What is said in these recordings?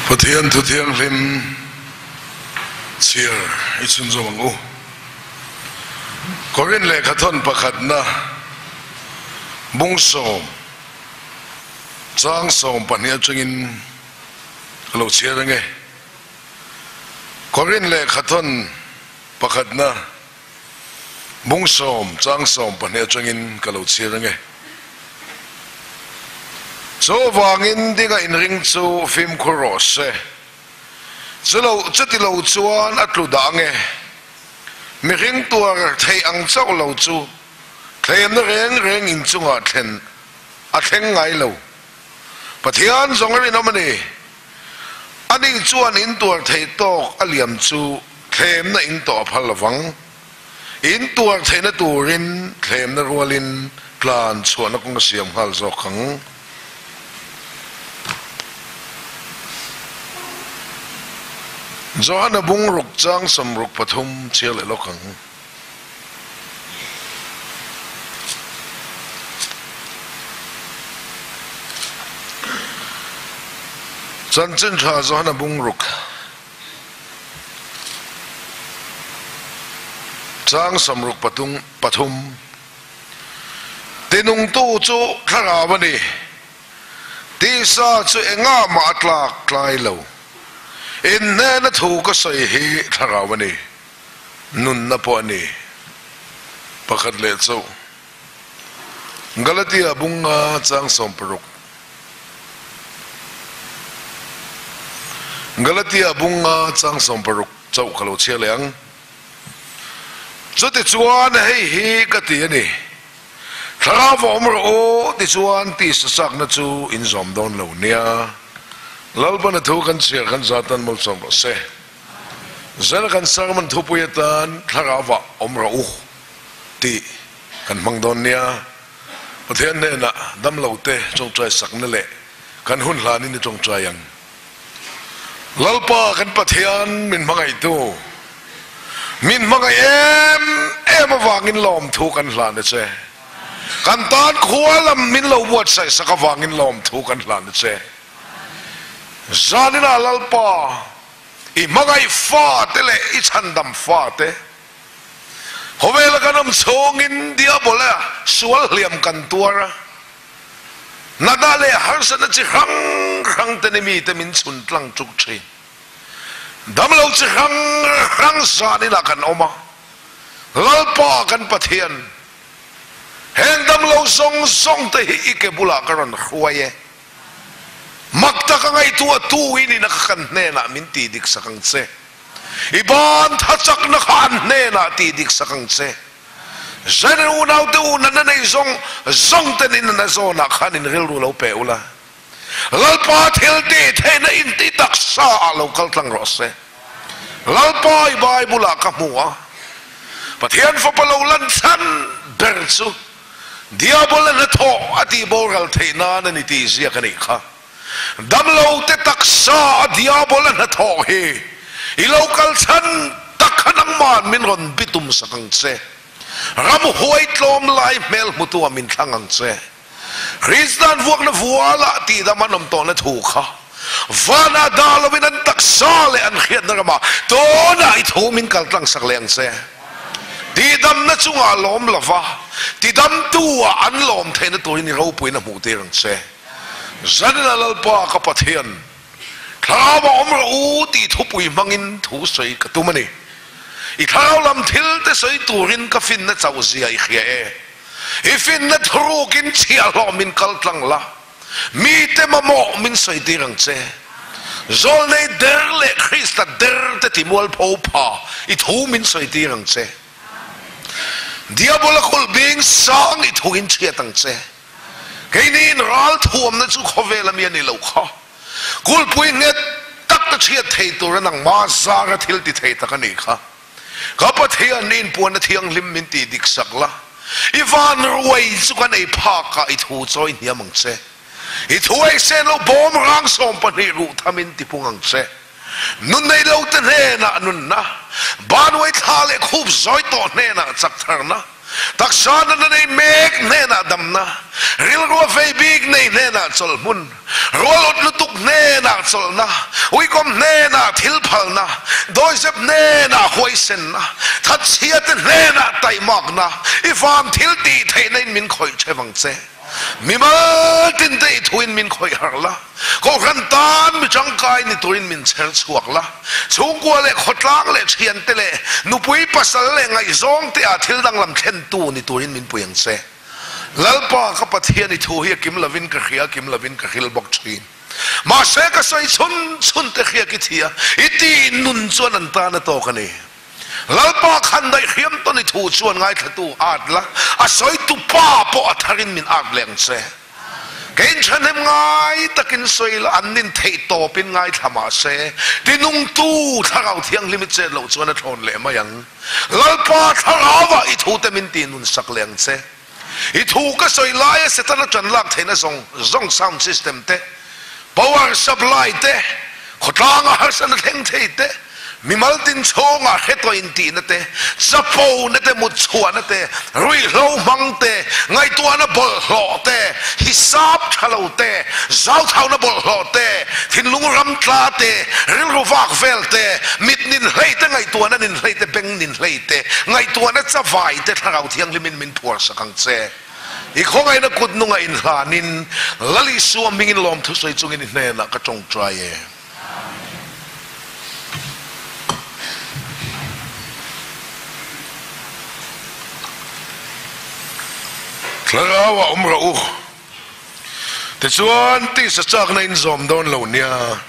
Pathian Thu Thianghlim chhiar i chhunzawm ang u. Korin lehkhathawn pakhatna bungsawm chang 12 atangin ka lo chhiar ange. Korin lehkhathawn pakhatna Bung 10 chang 12 atangin ka lo chhiar ange. Chuvangin dinga inring chu fimkhur rawh se. Chulo chuti lo chuan a tlu dah ange. Mihring tuar theih ang chauh lo chu thlemna reng reng inchungah thlen a thleng ngai lo. Pathian zawng a rinawm a ni. Ani chuan in tuar theih tawk a liam chu thlemna in tawh a phal lovang. In tuar theihna turin thlemna rualin tlan chhuahna kawng a siam nghal zawk ang. Johana bung ruk chang 63 chhiar leh lawk ang. Chanchin tha Johana bung ruk chang 63 Tinungtu chu thlarau a ni, tisa chu engah mah a tlak tlai lo. Inhnehna thu ka sawi hi thlarau a ni. Nunna pawh a ni. Pakhat leh chauh. Galatia bunga chang 16. Galatia bunga chang 16 chauh ka lo chhiar leh ang. Chutichuan hei hi ka ti a ni. Thlarau va awm rawh u tichuan tisa chakna chu in zawm dawn lo nia. Lalpana thu kan chhiar kan zatan malsawm rawh se. Zela kan sermon thupui atan thlarau ah awm rawh u tih kan hmang dawn nia. Pathian hnenah damlo te tawngtai sakna leh kan hun hlanin i tawngtai ang. Lalpa kan Pathian min hmangaihtu, min hmangaih em em avangin lawmthu kan hlan a che. Kan tan khua lam min lo buatsaih sak avangin lawmthu kan hlan a che. Zaninah Lalpa i hmangaih fate leh i chhandam fate khawvela kan awm chhungin Diabola sual hliam kan tuar a, nada leh harsatna chi hrang hrang te ni mite min chhun tlang tuk thin. Damlo chi hrang hrang zaninah kan awm a, Lalpa kan Pathian heng damlo zawng zawng te hi i ke bulah ka rawn hruai e. Mak tak a ngaihtuah tu in ina kha kan hnenah min tih dik sak ang che. I ban tha chakna kha an hnenah tih dik sak ang che. Zanin unaute u nana nei zawng zawng ten in nana zawnah khan in rilru lo pe ula. Lalpa thil tih theihna in ti taksa ah lo kal tlang rawh se. Lalpa i Bible ah ka hmu a, Pathian fapa lo lan chhan ber chu Diabol a hnathawh a tih boral theih nan a ni tih ziak a nih kha. Damlo te taksa a Diabol a hnathawh hi i lo kal chhan tak kha nangman min rawn bitum sak ang che. Ram huai tlawm lai hmel hmutu ah min thlang ang che. Kristan vuakna vualah tihdam an awm tawhna thu kha vanah dah lovin an taksa leh an hriatna ramah tunah i thu min kal tlang sak leh ang che. Tihdamna chungah lawm lova tidamtu ah an lawm theihna turin i ropuiin a hmuh tir ang che. Zanina Lalpa ka Pathian, thlarau ah awm rawh u tih thupui hmangin thu sawi ka tum a ni. I thlarau lam thil te sawi turin ka finna chauh zia i hria e. I finna thurukin chhiahhlawh min kal tlang la, mite mamawh min sawi tir ang che. Zawlnei der leh Krista der te timualpho pha i thu min sawi tir ang che. Diabola khulh bing sang i thu in chhiat ang che. Keini in ral thuamna chu khawvel ami a ni lo kha. Kulhpui nghet tak te chhiat thei tura nangma zara thil ti thei tak a nih kha. Ka Pathian i inpuanna thianghlim min tih dik sak la, i van ruai chu kan ei phak ah i thu chawi hniam ang che. I thu ei sen lo bawm rang 12 ruh tham in ti pung ang che. Nun nei lo te hnenah nunna, banwei thla leh khup zawi tawh hnenah chak tharna, taksa natna nei mek hnenah damna, rilrua vei bik nei hnenah chawlhmun, rual awt lutuk hnenah. chawlhna, uikawm hnenah thilphalna, dawizep hnenah huaisenna, thatchhiate hnenah taihmakna, i van thil tih theihna in min khawih theuh ang che. Mimal tinte i thuin min khawih harh la, Kohhran tan mi tangkai ni turin min chher chhuak la, chhungkua leh khawtlang leh thiante leh nupui pasal leh ngaihzawng te ah thil danglam thlentu ni turin min pui ang che. Lalpa ka Pathian i thu hi a kim lovin ka hria, kim lovin ka hril bawk thin. Mahse ka sawi chhun chhun te hriak i thia, i ti nun chuan an tan a tawk a ni. Lalpa khan daih hriam tawn i thu chuan ngaithlatu at la, a sawitu pa pawh a tharin min at leh ang che. Keiin thahnem ngai takin sawi la, an nin theih tawpin ngaithla mah se, tinungtu Thlarau Thianghlim i chet loh chuan a thlawn leh mai ang. Lalpa Thlarauah i thute min tih nun sak leh ang che. I thu ka sawi laia Setana ṭan lak theihna zawng zawng sound system te, power supply te, khawtlanga harsatna thleng thei te, Mimal tin chhungah hre tawh intihna te, chapona te, mutchhuahna te, ruihhlo hmang te, ngaihtuahna bawlhhlawh te, hisap tha lo te, zauthauna bawlhhlawh te, thinlung ram tla te, rilru vak vel te, mit nin hlei te, ngaihtuahna nin hlei te, beng nin hlei te, ngaihtuahna chavai te Thlarau Thianghlimin min phuarsak ang che. I khawngaihna kut nungah inhlanin Lal Isua hmingin lawmthu sawi chungin i hnenah ka tawngtai e. Thlarau a awm rawh u. Tichuan tisa chakna in zawm dawn lo nia.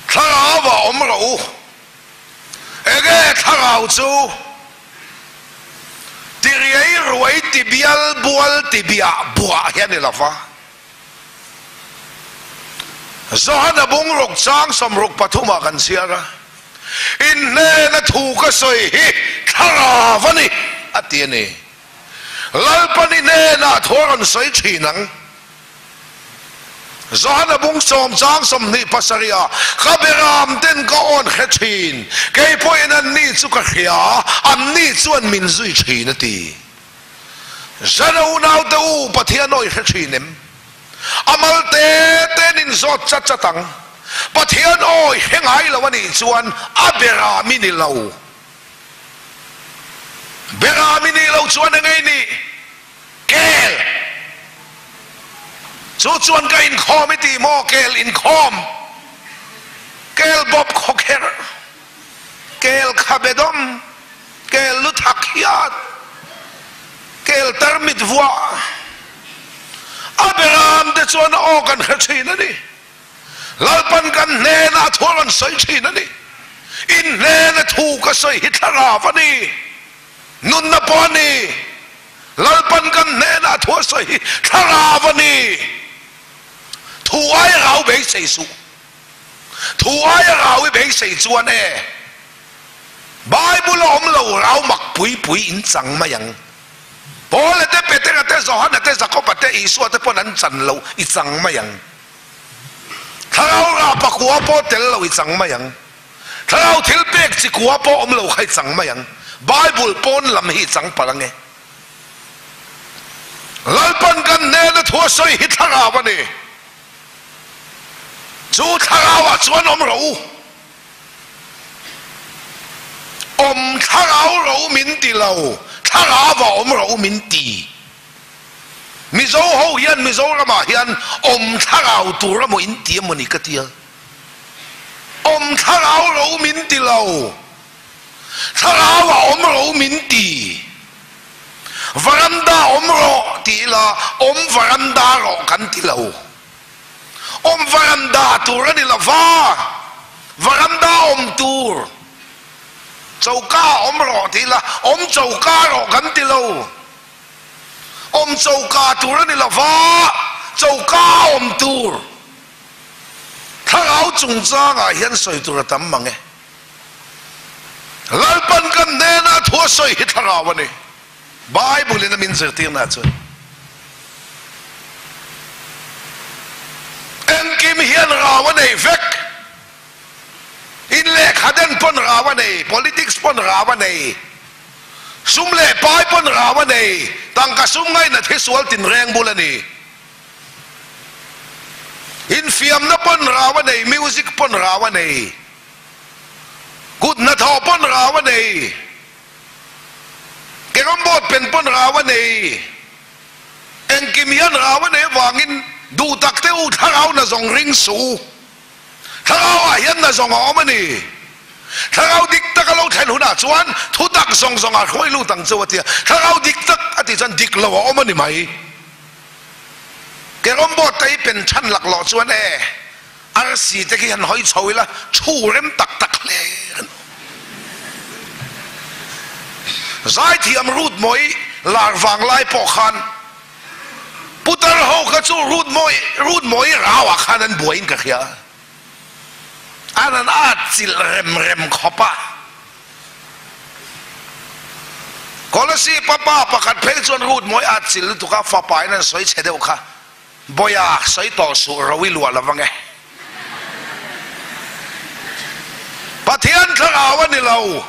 Thlarau a awm rawh u. Enge thlarau chu ti riai ruai ti bial bual ti biah buah hi a ni lova. Johana bungruk chang 63 ah kan chhiar a, In hnena thu ka sawi hi thlarau a ni, a ti a ni. Lalpani hnenah thu a rawn sawi thin ang. Johana bung sawm chang 27 ah, Ka beram ten ka awn hre thin, kei pawhin anni chu ka hria, anni chuan min zui thin, a ti. Zan unaute u, Pathian awi hre thin em? A mal te te nin zawt chat chat ang. Pathian awi hre ngai lo a nih chuan a bera mi ni lo. Bera mi nih lo chuan engei nih? Kel! Chu chuan ka inkhawm i ti maw? Kel inkhawm? Kel bawp khawkherh? Kel khabe dawm? Kel lu thak hiat, kel tarmit vuah, a beram te chuan a aw kan hre thin a ni. Lalpan kan hnenah thu a rawn sawi thin a ni. In hnena thu ka sawi hi thlarau a ni, nunna pawh a ni. Lalpan kan hnenah thu a sawi hi thlarau a ni. Thu aia rau beisei suh. Thu aia rau i beisei chuan e. Bible a awm lo rau mak pui pui in chang mai ang. Paula te, Petera te, Johana te, Jakoba te, Isua te pawn an chan lo i chang mai ang. Thlarau rah pakua pawh tel lo i chang mai ang. Thlarau thil pek chi kua pawh awm lo kha i chang mai ang. Bible pawn lam hi i chang palh ange. Lalpan kan hnena thu a sawi hi thlarau a ni. Chu thlarauah chuan awm rawh u. Awm thlarau ro min ti lo, thlarau a awm ro min ti. Mizo ho hian Mizoramah hian awm thlarau tur emaw in ti emaw ni ka tia. Awm thlarau ro min ti lo, thlarau a awm ro min ti. Varanda awm rawh ti ila, awm varanda rawh kan ti lo. Awm varanda tur a ni lo va, varanda awm tur choka awm rawh ti ila, awm choka rawh kan ti lo. Awm choka tur a ni lo va, choka awm tur. Thlarau chungchangah hian sawi tur a tam mang e. Lalpan kan hnenah thu a sawi hi thlarau a ni. Bible in a min zirtirna chuan engkim hian rau a nei vek. In lehkha den pawn rau a nei, politics pawn rau a nei, sum leh pai pawn rau a nei, tangka sum ngaihna thi sual tinreng bul a ni. Infiamna pawn rau a nei, music pawn rau a nei, kut hnathawh pawn rau a nei, carrom board pen pawn rau a nei. Engkim hian rau a nei avangin duh tak te u thlarau na zawng ring suh u. Thlarau ah hian na zawng a awm a ni. Thlarau dik tak a lo thlen hunah chuan thu tak zawng zawng ah hruai lut ang cheu a tia. Thlarau dik tak a tih chuan dik lo a awm a ni mai. Carrom board te hi pen chhan laklawh chuan e arsi te khi han hawi chho ila thu rem tak tak hle an awm. Zaithiam Ruth Mawi lar vang lai pawh khan Putar ho kha chu Ruth Mawi Ruth Mawi rau ah khan an buai in ka hria. An an at chilh rem rem khawp a. Kolasib a pa pakhat phei chuan Ruth Mawi at chilh lutuk a fapa in an sawi chhe deuh kha Bawiha sawi tawh suh ro i luah lo ange. Pathian thlarau a ni lo.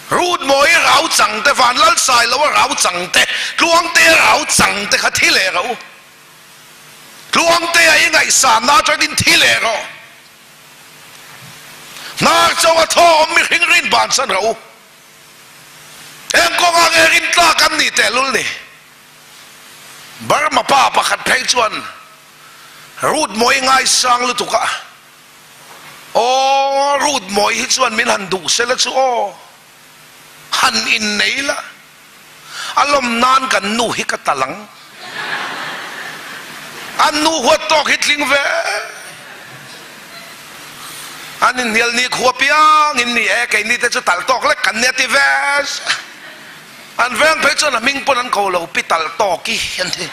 Ruth Mawi rau chang te, Vanlal Sailoa rau chang te, Tluangtea rau chang te kha thi leh rawh u. Tluangtea i ngaihsanna atangin thi leh rawh. Hnar chaw a thaw awm mihring rin bansan rawh u. Eng kawngah nge rin tlak an nih tehlul ni? Burma pa pakhat phei chuan Ruth Mawi ngaisang lutuk a, Aw, Ruth Mawi hi chuan min han duh sela chu aw, han innei la, a lawm nan kan nu hi ka tal ang. An nu huat tawk hi tling ve. An inhnial ni khua piangin ni e, keini te chu tal tawk lek kan nia ti ve. An veng phei chuan a hming pawn an ko lo pi tal tawk i an ti.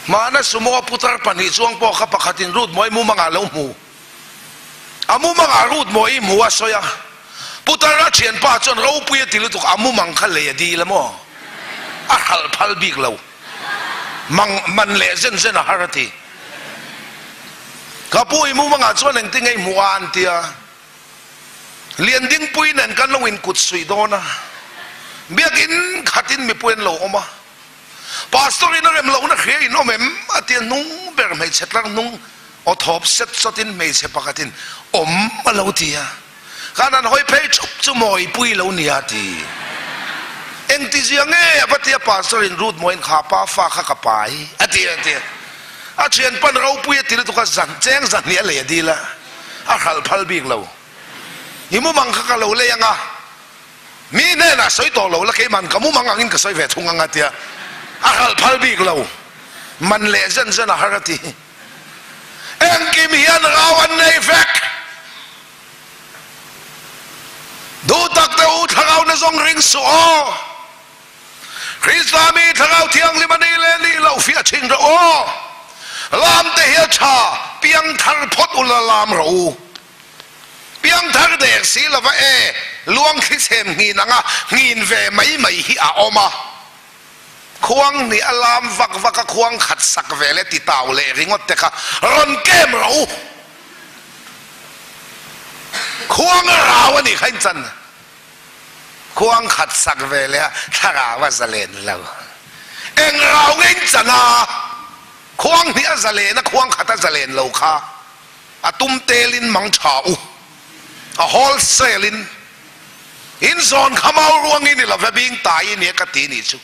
Hmana sumo a putar pahnih chuang pawh kha pakhatin Ruth Mawi mumangah a lo hmu. A mumangah Ruth Mawi hmu a sawi a, putar a thianpa chuan ropui a ti lutuk a mumang kha lei a dil a maw? A hralh phal bik lo. Mang man leh zen zen a har a ti. Ka pu i mumangah chuan engtin nge i hmuh a an ti a. Liandingpui nen kan lo inkut suih dawn a, biakin khatin mipui an lo awm a, Pastor in a rem lohna hria in awm em? a ti a, hnung ber hmeichhe tlar hnung aw thawp set sawtin hmeichhe pakhatin awm a lo ti a, khan an hawi phei thup chu mawipui lo nia a ti. Engtizia nge a va ti a, Pastor in Ruth mawiin kha pa fa kha ka pai a ti a ti a, a thianpan ropui a ti lutuk a, zan cheng zahnih a lei a dil a. A hralh phal bik lo. I mumang kha ka lo lei ang a, mi hnenah sawi tawh lo la keiman ka mumang angin ka sawi ve thung ang a tia. A hralh phal bik lo. Man leh zen zen a har a ti. Engkim hian rau an nei vek. Duh tak te u thlarau na zawng ring suh aw. Krista mi Thlarau Thianghlim a nih leh nih loh fiah thin rawh aw. Lam te hi a tha, piangthar phawt ula lam rawh u. Piangthar dek si lova e, luang thli chhem nghin anga nghin ve mai mai hi a awm a. Khuang hnih a lam vak vak a khuang khat sak ve leh ti tau leh ringawt te kha rawn kem rawh u. Khuang a rau a nih kha in chan. Khuang khat sak ve leh a thlarau a zalen lo. Eng rau nge in chan a, khuang hnih a zalen a, khuang khat a zalen lo kha a tum tel in mang tha u, a wholesale in in zawn kha mau ruang i ni lo ve bing tai i nia ka ti nih chu.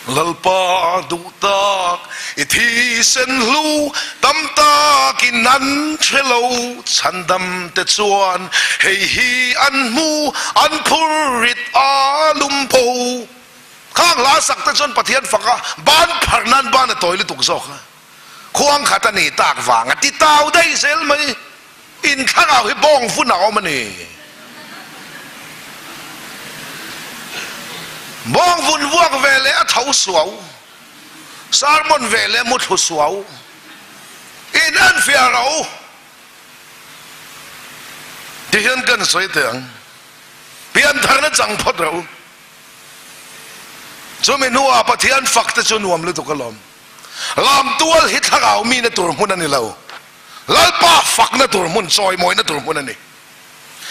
Lalpa duh tak i thisen hlu tam takin an hre lo, chhandam te chuan hei hi an hmu, an phur rit a lum pho. Khang hla sak te chuan Pathian fak a, ban phar nan ban a tawi lutuk zawk a, khuang khat a ni tak vang a ti tau daih zel mai. In thlarau hi bawng vun a awm a ni. Bawng vun vuak ve leh a tho suau, sermon ve leh mu thlu suau. In en fiah rawh u. Ti hian kan sawi teh ang. Piantharna chang phawt rawh u. Chumi hnuah Pathian fak te chu nuam lutuk alawm. Lamtual hi thlarau mina tur hmun a ni lo. Lalpa fakna tur hmun, chawimawina tur hmun a ni.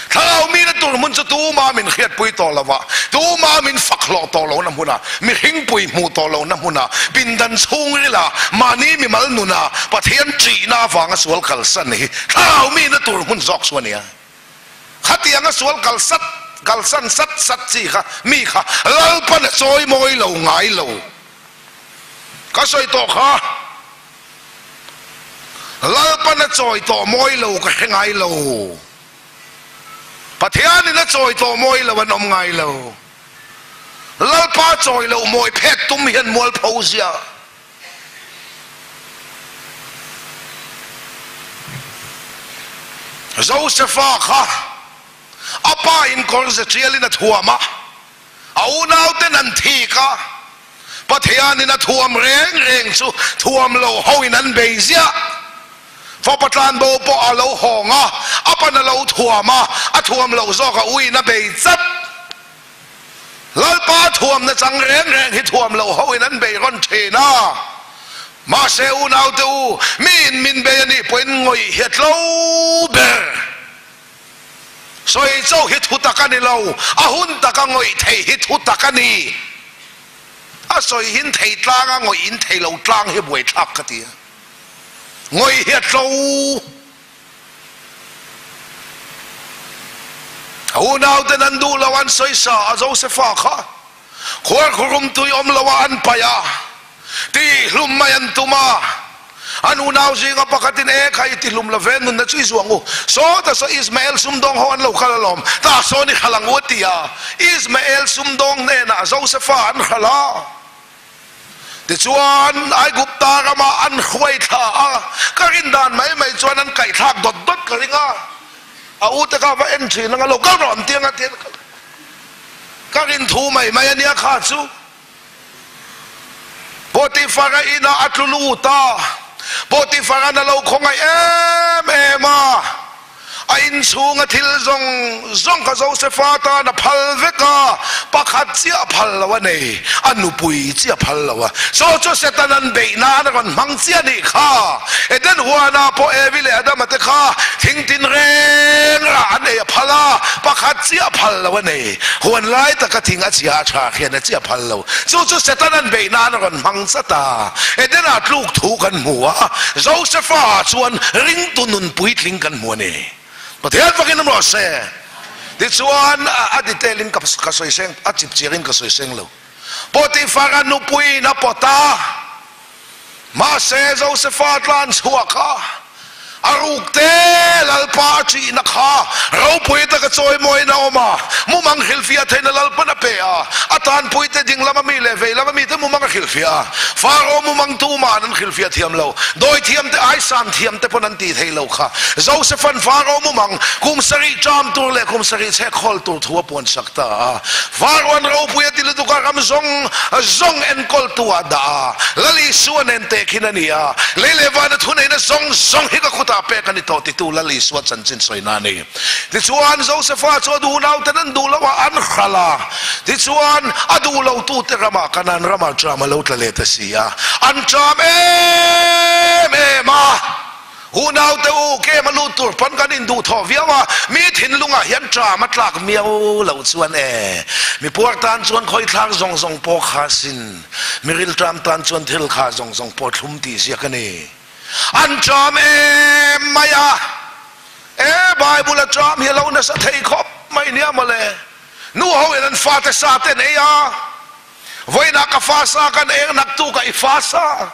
Thlarau mina tur hmun chu tuma min hriatpui tawh lo a, tuma min fak hlawh tawh lohna hmunah, mihringpui hmuh tawh lohna hmunah, pindan chhungrila mahni mimal nuna Pathian ṭihna avanga sual kalsan hi thlarau mina tur hmun zawk chu a nia. Khatianga sual kal sat kalsan sat sat chi kha mi kha Lalpan a chawi mawi lo ngai lo. Ka sawi tawh kha. Lalpan a chawi tawh mawi lo ka hre ngai lo. Pathianin a chawi tawh mawi lo an awm ngai lo. Lalpa chawi loh mawi phet tum hian mualpho zia. Josefa kha a pa in kawr ze tialin a thuam a, a unauten an thik a, Pathianin a thuam reng reng chu thuam lo hoin an bei ziah. Fapa tlanbo pawh a lo hawng a, a pan a lo thuam a, a thuam loh zawk a uiin a bei chat. Lalpa thuamna chang reng reng hi thuam loh hoin an bei rawn thin a. Mahse unaute u, miin min bei a nih pawhin ngawih hi a tlo ber. Sawi chauh hi thu tak a ni lo, a hun taka ngawih theih hi thu tak a ni. A sawi hin thei tlang a, ngawih in thei lo tlang hi buaithlak ka ti a. Ngawih hi a tlo. A unauten an duh lo an sawi sa a Josefa kha khuarkhurum tui awm lo a an paih a, tihlum mai an tum a. An unau zinga pakhatin e kha i tihlum lo ve nunna chu i zuang u, saw ta saw Ismael sumdawng ho an lo kal alawm, tah sawn i hral ang u a ti a. Ismael sumdawng hnenah Josefa an hral a. Tichuan, Aigupta ramah an hruai thla a, ka rin dan mai mai chuan an kaihthlak dawt dawt ka ring a. A u te kha va en thin anga lo kal rawh an ti anga tian ka rin thu mai mai a nia kha chu. Potifara inah a tlu lut a, Potifara'n a lo khawngaih em em a. A inchhunga thil zawng zawng kha Josefa tan a phal vek a, pakhat chiah a phal lo a nei, a nupui chiah a phal lo a. Chu chu Satan an beih nan a rawn hmang chiah a nih kha. Eden huanah pawh Evi leh Adama te kha thing tin reng rah an ei a phal a, pakhat chiah a phal lo a nei. Huan lai taka thing a chhia a tha khian a chiah a phal lo. Chu chu Satan an beih nan a rawn hmang zat a. Edena tluk thu kan hmu a, Josefa chuan ringtu nun puitling kan hmu a ni. Pathian fakin awm rawh se. Tichuan a detail in ka sawi seng, a chip chiar in ka sawi seng lo. Potifara nupui in a pawt a, mahse Josefa tlan chhuak a, A ruk te Lalpa a ṭihna kha ropui taka chawimawiin a awm a, mumang hrilhfiah theihna Lalpan a pe a, a tanpuite ding lama mi leh vei lama mite mumang a hrilhfiah a. Faro mumang tuma'n an hrilhfiah thiam lo, dawithiamte aisan thiamte pawn an tih theih lo kha. Josepha'n Faro mumang kum sarih ṭam tur leh kum sarih chhek hawl tur thu a puansak ta a. Faroan ropui a ti lutuk a, ram zawng zawng enkawltu ah dah a, Lal Isua nen tehkhin a ni a, lei leh vana thuneihna zawng zawng hi ka khutah pek a ni tawh titu Lal Isua chanchin sawina a ni. Tichuan, Josefa chu a duh nauten an duh loh a, an hral a, tichuan a duh lotute ramah Kanaan ramah ṭam a lo tla leh ta si a, an ṭam em em a. Unaute u, kem a lut tur pawn kan induhthawh viau a, mi thinlungah hian ṭam a tlak miau loh chuan e, mi puar tan chuan khawithlak zawng zawng pawh kha sin, mi rilṭam tan chuan thil kha zawng zawng pawh thlum tih ziak a ni. An ṭam em mai a, e Bible a ṭam hi a lo nasa thei khawp mai nia mawle. Nu ho in an fate sa te an ei a, vawiinah ka fa sa kan eng naktuk ah i fa sa.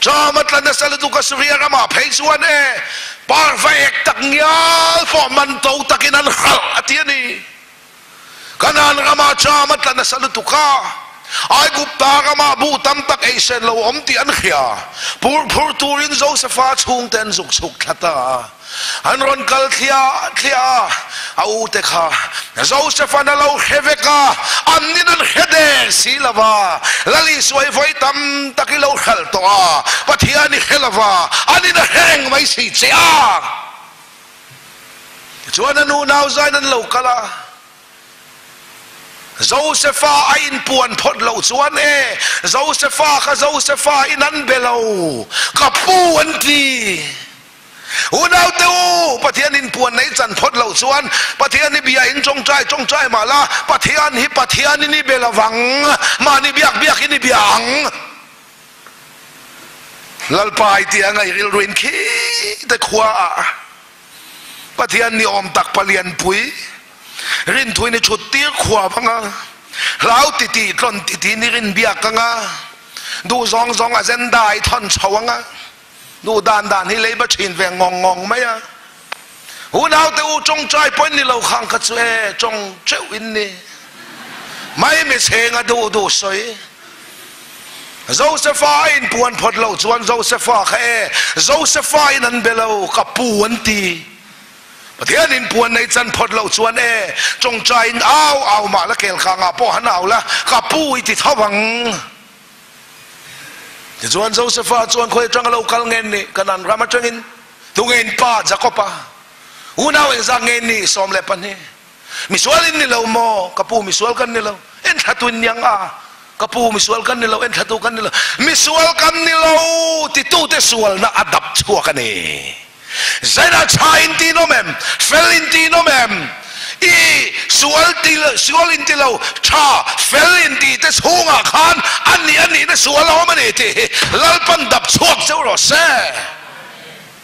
Ṭam a tla nasa lutuk a Suria ramah phei chuan e parva ek tak ngial pawh man to takin an hralh a ti a ni. Kanaan ramah ṭam a tla nasa lutuk a, Aigupta ramah buh tam tak ei sen lo awm tih an hria. Pur phur turin Josefa chhungte an zuk chhuk thla ta a. An rawn kal thliah thliah a, a ute kha Joseph-a'n a lo hre vek a, an nin an hre der si lo va, Lal Isuai vawi tam tak i lo hralh tawh a, Pathian i hre lo va, an in a hre reng mai si che a. Tichuan a nu nau zain an lo kal a. Josefa a inpuan phawt loh chuan e, Josefa kha Josefa in an be lo, ka pu an ti. Unaute u, Pathian in puan nei chan phawt loh chuan Pathian hi bia in tawngtai tawngtai mah la, Pathian hi Pathian in i be lovang, mahni biak biak in i bia ang. Lalpa i tia ngaih rilru in khi te khua ah Pathian ni awm tak palianpui rinthu in i thut tir khua vang a, hlau titi tlawn titi in i rin biak ang a, duh zawng zawng agenda i thawn chho ang a, duh dan dan hi leiba thin ve ngawng ngawng mai a. Unaute u tawngtai pawhin ni lo khang kha chu e tawng teuh in ni mai mi chheng a duh duh sawi. Josefa a inpuan phawt loh chuan Josefa kha e Josefa in an be lo ka pu an ti. Pathian inpuan nei chan phawt loh chuan e tawngtai in au au mah la kel kha ngah pawh han au la ka pu i ti tho ang. Tichuan Josefa chuan khawi atanga lo kal nge ni? Kanaan ram atangin tunge in pa Jakob-a unau engzat nge ni? 12. Misual in ni lo maw? Ka pu misual kan ni lo. En thlatu in niang a? Ka pu misual kan ni lo, en thlatu kan ni lo. Misual kan ni lo titute sualna a dap chhuak a ni. Zaina tha in ti nawm em? Fel in ti nawm em? I sual ti sual in ti lo, tha fel in ti te chhungah khan a nih a nihna sual a awm a ni tih hi Lalpan dap chhuak cheu rawh se.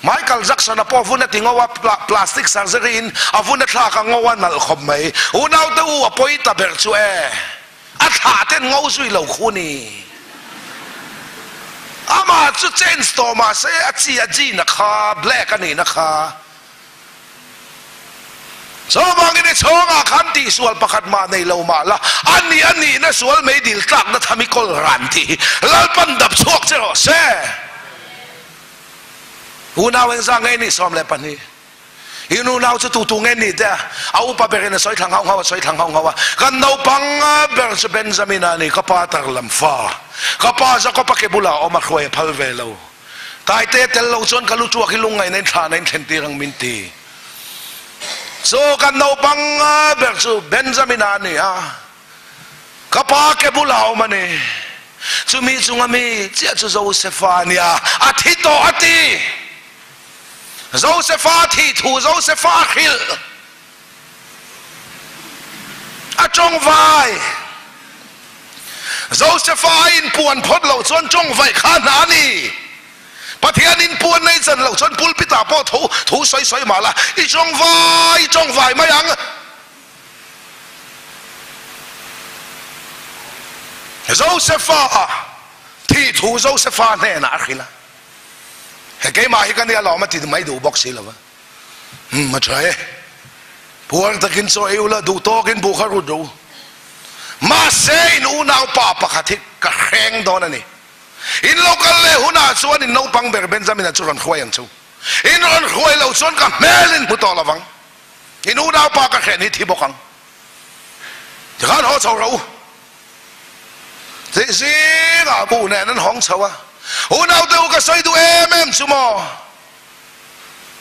Michael Jackson a pawh vun a ti ngo a, plastic surgery in a vun a thlak a ngo a nalh khawp mai. Unaute u a pawi ta ber chu e. A thlah ten ngo zui lo khu ni. Amah chu change tawh mahse a chi a gene a kha black a nihna kha. Chuvangin i chhawngah khan tihsual pakhat mah nei lo mah la, a nih a nihna sual mei dil tlakna tham i kawl ran tih hi Lalpan dap chhuak che rawh se. Unau engzah nge nih 12. I nunau chu tu tu nge ni te a? A upa berin a sawi thla nghauh nghauh a sawi thla nghauh nghauh a. Kan naupang ber chu Benjamin a ni, ka pa tar lam fa. Ka pa Jakob a ke bulah a awm a, hruai a phal ve lo. Taite tel lo chuan ka lu tuak hi lungngaihna in thlahna in thlen tir ang min ti. Chu kan naupang ber chu Benjamin a ni a, ka pa ke bulah a awm a ni. Chumi chunga mi chiah chu Josefa a ni a, a thi tawh a ti. Josefa thih thu Josefa a hrilh. A tawngvai. Josefa a inpuan phawt loh chuan tawngvaih kha hna a ni. Pathian inpuan nei chan loh chuan pulpit ah pawh thu thu sawi sawi mah la, i tawngvai i tawngvai mai ang. Josefa thih thu Josefa hnenah a hrilh a. He keimah hi ka nia lawm a ti mai duh bawk si lo va. Umm a tha e. Puar takin chaw ei ula duh tawkin buh kha rut rawh u. Mahse in unau pa pakhat hi ka hreng dawn a ni. In lo kal leh hunah chuan in naupang ber Benjamin-a chu rawn hruai ang chu. In rawn hruai loh chuan ka hmel in hmu tawh lo vang. In unau pa ka hren hi thi bawk ang. Tikhan haw chho rawh u. Tih zingah buh nen an hawng chho a, Unaute u ka sawi duh em em chu maw?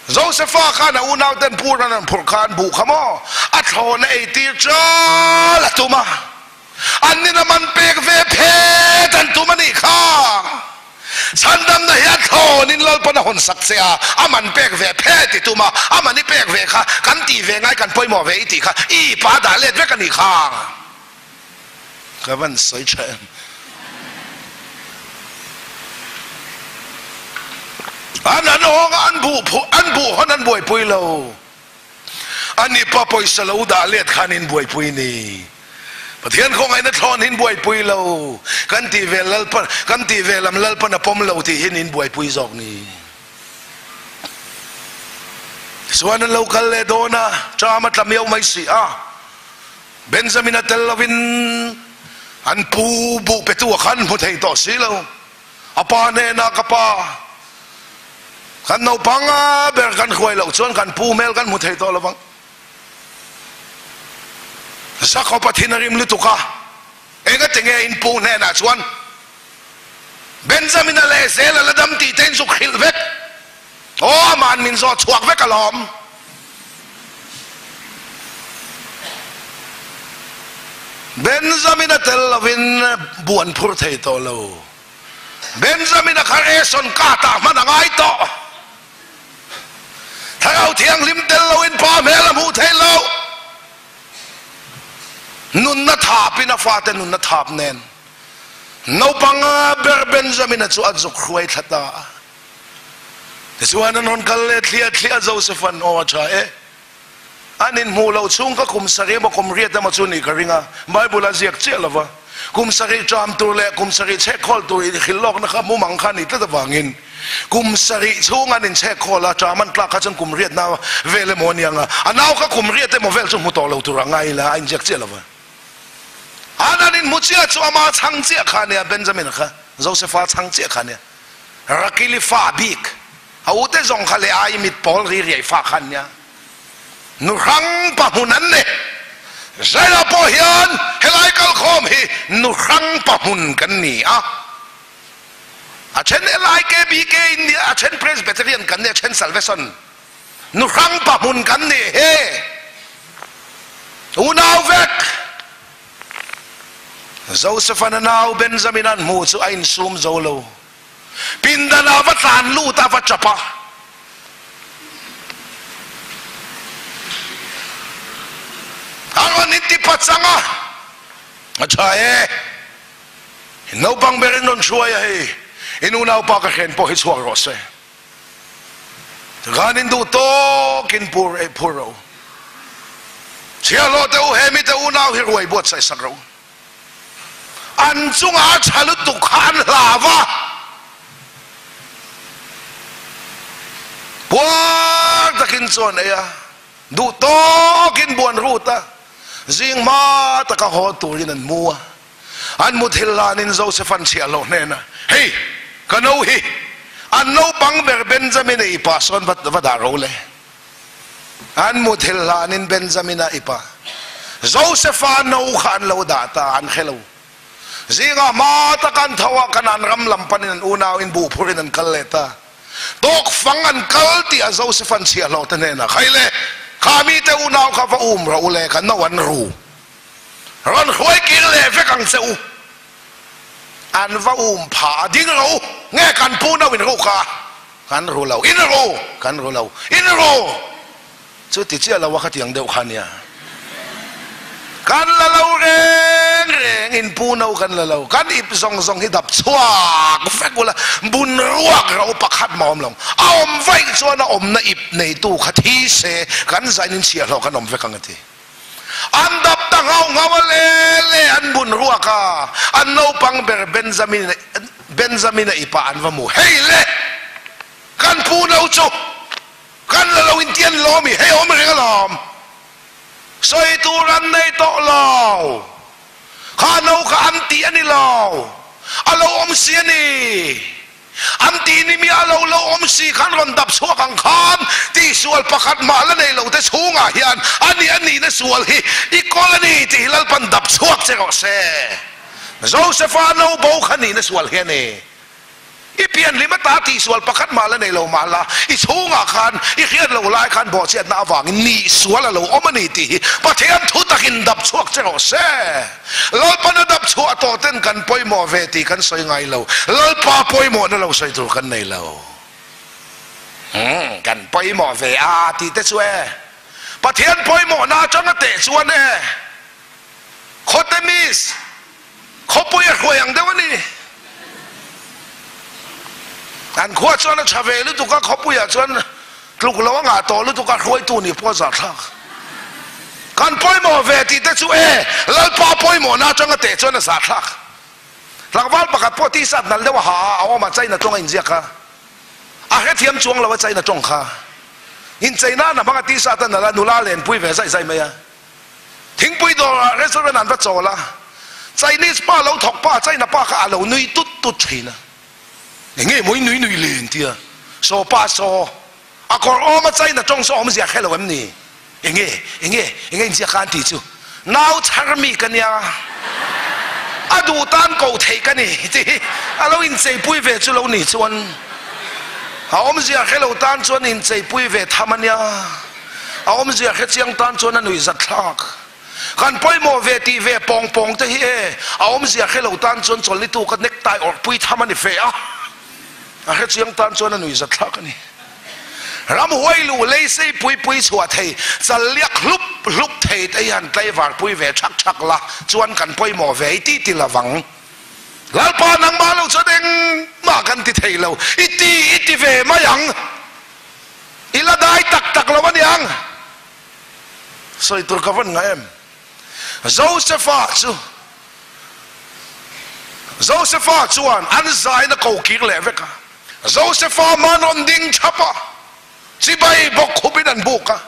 Josefa khan a unauten pur an rawn phurh khan buh kha maw a thlawn a eitir chal a tum a, an nin a man pek ve phet an tum a nih kha. Chhandamna hi a thlawnin Lalpan a hawn sak che a, a man pek ve phet i tum a, a man i pek ve kha kan tih ve ngai kan pawimawh ve i tih kha i pa dah let vek a nih kha. Ka van sawi tha em. An an awng a, an buh phu, an buh hawn an buaipui lo. Ani pa pawisa lo dah let khan in buaipui ni. Pathian khawngaihna thlawn hin buaipui lo. Kan tih ve Lalpan, kan tih ve lam Lalpan a pawm lo tih hin in buaipui zawk ni. Tichuan an lo kal leh dawn a, ṭam a tla miau mai si a. Benjamin a tel lovin an pu buh petu a khan hmu thei tawh si lo. A pa hnenah, Ka pa, kan naupang ber kan hruai loh chuan kan pu hmel kan hmu thei tawh lovang. Jakob a thin a rim lutuk a, Engati nge in pu hnenah chuan Benjamin a lehzel a la dam tih te in zuk hrilh vek? Aw, ama'n min zawh chhuak vek alawm. Benjamin a tel lovin bu an phur thei tawh lo. Benjamin a kha Reson ka tah hman a ngai tawh. Thlarau Thianghlim tel loin Pa hmel a hmuh theih loh. Nunna thapin a fate nunna thap nen naupang ber Benjamina chu a zuk hruai thla ta a. Tichuan an rawn kal leh thliah thliah a, Joseph-a'n, Aw a tha e, an inhmuh loh chhung ka kum sarih emaw kum riat emaw chu nih ka ring a, Bible a ziak chiah lo va, kum sarih ṭam tur leh kum sarih chhek khawl tur inhrilh lawkna kha mumang kha a nih tlat avangin kum sarih chhung an inchhek khawl a, ṭam an tlak kha chuan kum riatna vel emaw a ni ang a, a nau kha kum riat emaw vel chu hmu tawh lo tur a ngai ila a inziak chiah lo va. An an inhmu chiah chu ama chhang chiah kha a nia, Benjamin-a kha Joseph-a chhang chiah kha a nia, Rakili fa bik A ute zawng kha leh ai mit pawl ri riai fa kha an nia. Nu hrang pa hmun an ni. Zaila pawh hian helai kalkhawm hi nu hrang pa hmun kan ni a. A then LIKBK in nia, a then Presbyterian kan ni, a then Salvation. Nu hrang pa hmun kan ni he. Unau vek. Joseph-an a nau Benjamin an hmuh chu a insum zo lo. Pindan ah va tlan lut a va chap a. A rawn inti pachang a, A tha e, in naupang ber in rawn hruai a hei, in unaupa ka hren pawh hi chhuak rawh se. Tikhan in duh tawk in pur ei phur ro. Chhiahhlawh te u he mite unau hi ruai buatsaih sak ro. An chungah a tha lutuk kha an hlau a, puar takin chuan ei a, duh tawkin buan rut a, zing hma taka haw turin an mu a. An mu thil hlanin Joseph an chhiah loh hnenah, Hei, ka no hi, an naupang ber Benjamin-a i pa sawn va dah ro le. An mu thil hlanin Benjamina i pa Josefa no kha an lo dah ta, an hre lo. Zingah hma tak an tho a, Kanaan ram lam panin an unau in buh phurin an kal leh ta. Tawkfang an kal tih a Joseph an chhiahhlawh te hnenah, Khai le, kha mite unau kha va um rawh u le, ka no an ru. Rawn hruai kir leh vek ang che u. An va um phah a, ding rawh u, nge kan pu no in ruk a? Kan ru lo, in ru, kan ru lo, in ru! Chu ti chiah lo a khatiang deuh kha nia. Kan la lo reng reng, in pu no kan la lo, kan ip zawng zawng hi dap chhuak vek ula, bun ruak ro pakhat mah awm lo. A awm vaih chuan a awmna ip neitu kha thi se, kan zain in chhiahhlawh kan awm vek ang a ti. An dap ta nghau nghau a le le an bun ruak a, an naupang ber Benjamin Benjamin-a ipa an va mu hei le! Kan pu no chu kan la lo inti an lawm i hei awm reng alawm. Sawi tur an nei tawh lo. Kha no kha an tih a ni lo. A lo awm si a ni. An tih ni miah lo lo awm si khan rawn dap chhuak ang khan tihsual pakhat mah la nei lo te chhungah hian a nih a nihna sual hi i kawl a ni tih hi Lalpan dap chhuak che rawh se. Josepha no bo kha nihna sual hi a ni. I pianhlim ata tihsual pakhat mah la nei lo mah la, i chhungah khan i hriat loh lai khan bawhchhiatna avangin nihsual a lo awm a ni tih hi Pathian thu takin dap chhuak che rawh se. Lalpan a dap chhuah tawh ten kan pawimawh ve tih kan sawi ngai lo. Lalpa pawimawhna lo sawi tur kan nei lo. Umm, kan pawimawh ve a tih te chu e. Pathian pawimawhna atanga teh chuan e. Khawte miss, khawpui a hruai ang deuh a ni. An khua chuan a tha ve lutuk a, khawpuiah chuan tluk lo a ngah tawh lutuk a, hruaitu nih pawh a zahthlak. Kan pawimawh ve tih te chu e, Lalpa pawimawhna atanga teh chuan a zahthlak. Tlangval pakhat pawh t-shirt nalh deuh a ha a, a awm a, China tawng a inziak a. A hrethiam chuang lo a China tawng kha. Incheina na hmang a t-shirt a nalh a, nula lenpui ve zai zai mai a. Thingpui dawrah restaurant an va chawl a, Chinese pa lo thawk pa China pa kha a lo nui tut tut thin a, enge maw i nui nui le engtia saw pa saw a kawr awm a China tawng saw awmzia hre lo em ni enge enge enge inzia kha an tih chu nau chhar mi ka nia a duh tan koh theih ka ni tih hi a lo incheipui ve chu lo ni chuan a awmzia hre lo tan chuan incheipui ve tham a nia. A awmzia hre chiang tan chuan a nuih zat thlak. Kan pawimawh ve tih ve pawng pawng te hi e, a awmzia hre lo tan chuan chawlhni tu ka necktie awrh pui tham a ni fe a, a hre chiang tan chuan a nuih zat thlak a ni. Ramhuai luh lei sei pui pui chhuah thei, chal liak hlup hlup thei te hi han tlaivar pui ve thak thak la chuan kan pawimawh ve i ti ti lovang. Lalpa nangmah lo chuan engmah kan ti thei lo, i ti i ti ve mai ang. I la dai tak tak lo aniang. Sawi tur ka vawn ngai em? Josefa chu Josefa chuan an zaina ko kir leh vek a. Josefa man rawn ding thap a, chibai bawk khupin an buk a.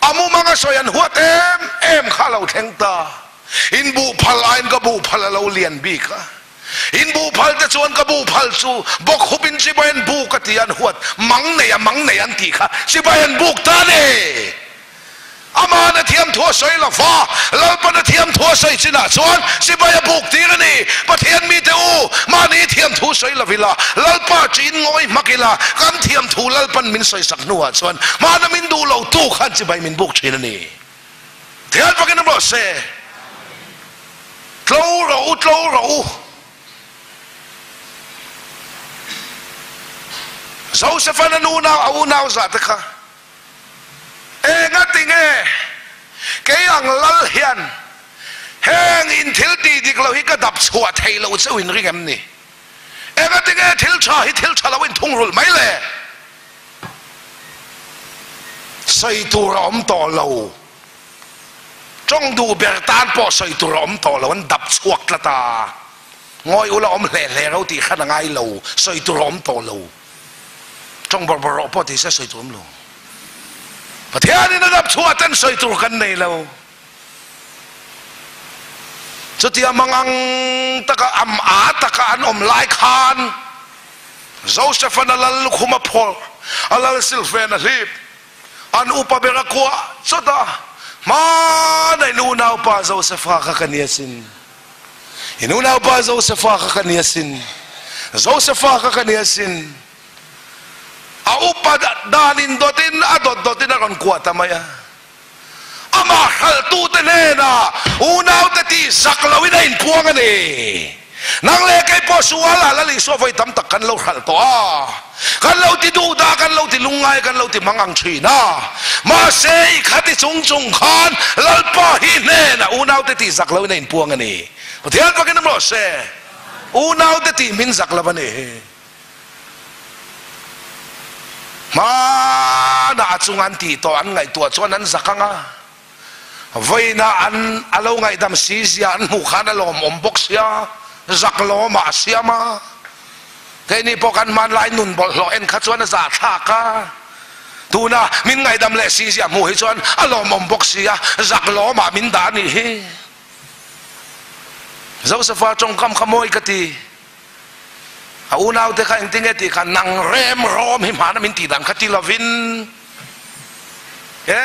A mumanga sawi an huat em em kha a lo thleng ta. In buh phal aiin ka buh phal a lo lian bik a. In buh phal te chuan ka buh phal chu bawk khupin chibai an buk a ti a, an huat mang nei a mang nei an tih kha chibai an buk ta ni. Ama'n a thiam thu a sawi lo va, Lalpa'n a thiam thu a sawi chinah chuan sipai a buk tir a ni. Pathian mite u, mahni thiam thu sawi lo ila, Lalpa ṭiin ngawi hmak ila, kan thiam thu Lalpa'n min sawisak hnuah chuan hmana min duh lo tu khan sipai min buk ṭhin a ni. Thian fakin awm rawh se. Tlo rawh u, tlo rawh u. Joseph-a'n a nu nau, a unau zah te kha. Enga tinge kei ang lal hian heng in thil tih dik lo hi ka dap chhuah theih loh cheu in ring em ni? Enga tinge thil tha hi thil tha lo in thungrulh mai le? Sawi tur a awm tawh lo. Tawng duh ber tan pawh sawi tur a awm tawh lo, an dap chhuak tlat a. Ngawi ula awm hle hle ro tih khan a ngai lo, sawi tur a awm tawh lo. Tawng bawrh bawrh rawh pawh ti se sawi tur awm lo. Pathianin a dap chhuah ten sawi tur kan nei lo. Chutia mangang taka am a taka an awm lai khan Joseph-an a lal lukhum a phawrh, a lal silhfen a hlip, an upa ber a kuah chawt a, Hmanah in unaupa Joseph-a kha ka ni asin. In unaupa Josefa kha ka ni asin, Josefa kha ka ni asin. A upa dan in dawtin a dawt dawtin a rawn kuah ta mai a. Amah hralhtute hnenah unaute tih zak loin a inpuang a ni. Nang leh kei pawh sualah Lal Isua vawi tam tak kan lo hralh tawh a. Kan lo ti duh dah, kan lo ti lungngai, kan lo ti mang ang thin a. Mahse, i khati chung chung khan Lalpa hi hnenah unaute tih zak loin a inpuang a ni. Pathian fakin awm rawh se. Unaute tih min zak lo a ni. Hmanah a chunga an tih tawh an ngaihtuah chuan an zak ang a. Vawiinah an a lo ngaihdam si zia an hmuh khan a lawmawm bawk sia, zak lawmah a siam a. Keini pawh kan hmanlai nun bawlhhlawh en kha chuan a zahthlak a, tuna min ngaihdam leh si zia hmuh hi chuan a lawmawm bawk sia, zak lawmah min dah a nih hi. Josefa tawngkam kha mawi ka ti. A unaute kha engtinge tih kha nang rem rawm hi hmana min tih dan kha ti lovin he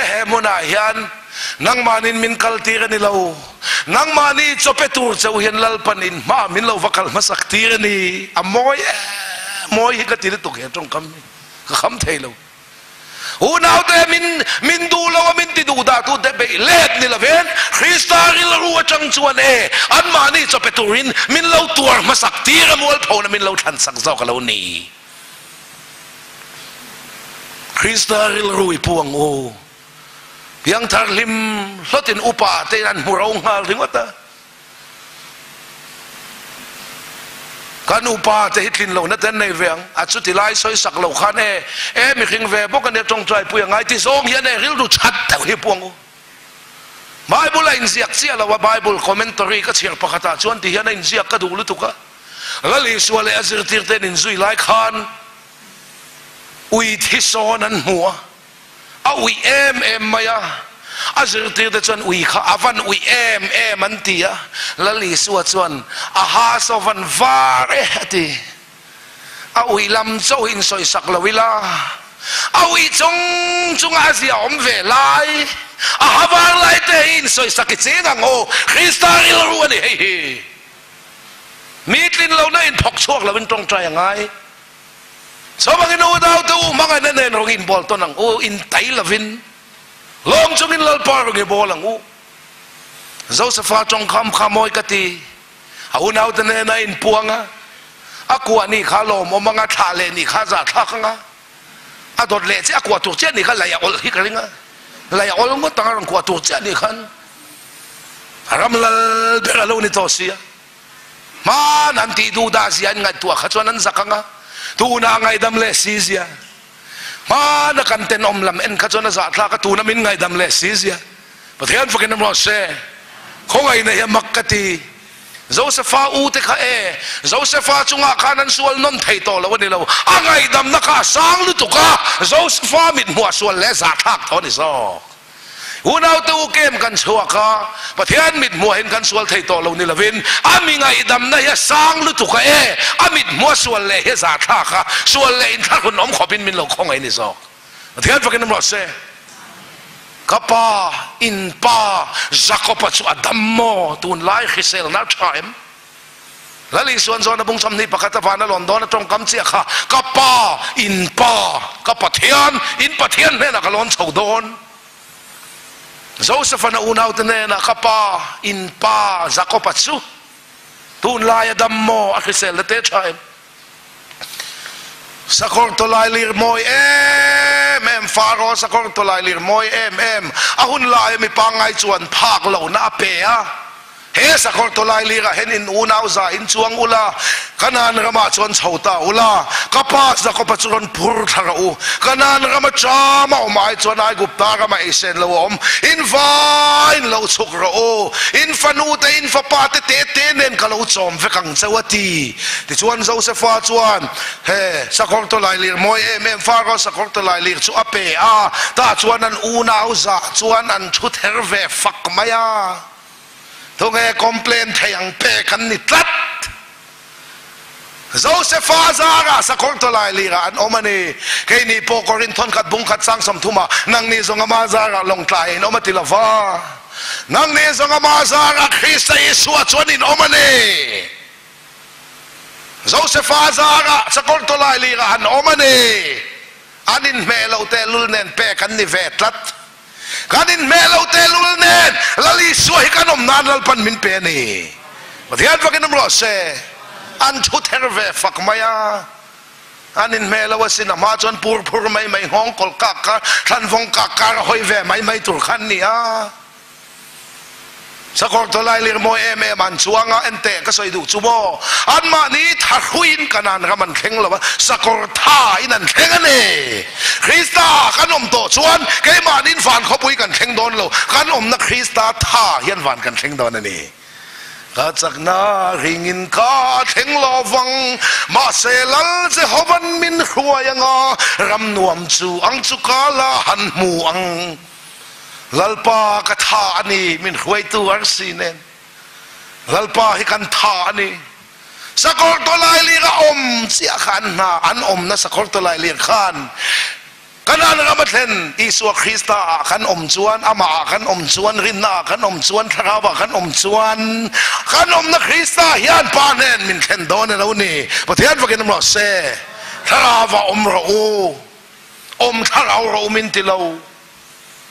he hmunah hian nangmahnin min kal tir a ni lo, nangmahni chawpe tur cheu hian Lalpan in hma min lo va kal hmasak tir a ni. A mawi em mawi hi ka ti lutuk he tawngkam hi ka kham thei lo. Unaute min min duh lo a min ti duh dah tute beih let ni lovin Krista rilru atang chuan e anmahni chawpe turin min lo tuar hmasak tir a mualphona min lo thlansak zawk a lo ni. Krista rilru i pu ang u. Piangthar hlim hlawtin upa te in an hmu ro nghal ringawt a. Kan upa te hi tlin lohna te an nei ve ang, a chuti lai sawi sak lo khan e, e mihring ve bawk ania tawngtai pui a ngai ti zawng hian e rilru that deuh hi puang u. Bible a inziak chiah lo a, Bible commentary ka chhiar pakhatah chuan ti hian a inziak ka duh lutuk a, Lal Isua leh a zirtirte an inzui lai khan ui thi sawn an hmu a, A uih em em mai a, a zirtirte chuan ui kha a van uih em em an ti a, Lal Isua chuan a ha saw van var e a ti. A uih lam chauh hi insawisak lo ila, a uih chung chunga a zia awm ve lai, a ha var lai te hi insawisak i ching ang u, Krista rilru a ni hei hi. Mi tlin lohna inthawk chhuak loin tawngtai a ngai. Chuvangin unaute u hmangaihna nen rawng in bawl tawn ang u, in tai lovin lawng chungin Lalpa rawng i bawl ang u. Josefa tawngkam kha mawi ka ti, a unaute nena inpuang a, a kuah ni kha lawmawm ang a, thlah leh ni kha zahthlak ang a. A dawt leh chiah a kuah tur chiah ni kha lei a awlh hi ka ring a, lei a awlh ngawt ang a rawn kuah tur chiah ni khan ram lal ber a lo ni tawh si a. Hmaan an tih duh dah zia an ngaihtuah kha chuan an zak ang a, tunah ngaihdam leh si zia. Hmaana kan tenawm lam en kha chuan a zahthlak a, tuna min ngaihdam leh si zia. Pathian fakin awm rawh se. Khawngaihna hi a mak ka ti. Josefa u te kha e, Josefa chungah khan an sual nawn thei tawh lo a ni lo. A ngaihdamna kha a sang lutuk a, Josefa mithmuh a sual leh zahthlak tawh a ni zawk. Unaute u kem kan chhuak a, Pathian mithmuahin kan sual thei tawh lo ni lovin, a mi ngaihdamna hi a sang lutuk a e, a mithmuha sual leh hi a zahthlak a, sual leh inthlahrun awm khawpin min lo khawngaih ni zawk. Pathian fakin awm rawh se. Ka pa, in pa Jakob-a chu a dam maw? Tunlai hriselna a tha em? Lal Isuan zawn a bung 21 a van a lawn dawn a tawngkam chiah kha, Ka pa, in pa, ka Pathian, in Pathian hnenah ka lawn chho dawn. Joseph-an a unaute hnenah, Ka pa, in pa Jakob-a chu tunlai a dam maw? A hriselna te tha em? Sakawr tawlai lir mawi em em, Faro sakawr tawlai lir mawi em em, a hun laia mi pangngai chuan phak lohna a pe a. He sakawr tawlai lirah hian in unau za in chuang ula, Kanaan ramah chuan chho ta ula, ka pa Jakob-a chu rawn phur thla rawh u. Kanaan rama ṭam a awm ai chuan Aigupta rama eisen lo a awm. In vain lo chhuk rawh u, in fanute, in fapate te te nen ka lo chawm vek ang cheu a ti. Tichuan Josefa chuan he sakawr tawlai lir mawi em em Faro sakawr tawlai lir chu a pe a, tah chuan an unau zah chuan an thu ther ve fak mai a. Tunge complain thei ang pek an ni tlat. Josefa zarah sakawr tawlai lirah an awm a ni. Keini pawh Korinth thawnkhat bungkhat sang 30ah nangni zawng ama zarah lawngtlai in awm a ti lova. Nangni zawng ama zarah Krista Isua chuan in awm a ni. Josefa zarah sakawr tawlai lirah an awm a ni. An inhmeh loh tehlul nen pek an ni ve tlat. Kan inhmeh lo tehlul nen Lal Isua hi kan awm nan Lalpan min pe a ni. Pathian fakin awm rawh se. An thu ther ve fak mai a. An inhmeh lo asin a hma chuan pur phur mai mai nghawng kawl kak kar thlanvawng kak kar a hawi ve mai mai tur kha an ni a. Sakawr tawlai lir mawi em em an chuang a, enteh ka sawi duh chu maw? Anmahni thahruiin Kanaan ram an thleng lo a, sakawr thain an thleng a ni. Krista kan awm tawh chuan keimahniin van khawpui kan thleng dawn lo, kan awmna Krista tha hian van kan thleng dawn a ni. Ka chakna ringin ka thleng lo vang, mahse Lal Jehovan min hruai anga ram nuam chu ang chu ka la han hmu ang. Lalpa ka tha a ni, min hruaitu arsi nen. Lalpa hi kan tha a ni. Sakawr tawlai lir a awm chiah kha an hna, an awmna sakawr tawlai lir khan Kanaan ram a thlen. Isua Krista ah kan awm chuan, amah ah kan awm chuan, rinna ah kan awm chuan, thlarau ah kan awm chuan, kan awmna Krista hian Pa hnen min thlen dawn a lo ni. Pathian fakin awm rawh se. Thlarau ah awm rawh u. Awm thlarau rawh u min ti lo.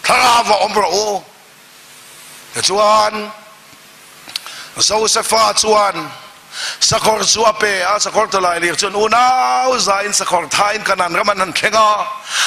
Thlarau ah awm rawh u. Tichuan, Josefa chuan sakawr chu a pe a, sakawr tawlai lir chuan unau zain sakawr thain Kanaan ram an han thleng a.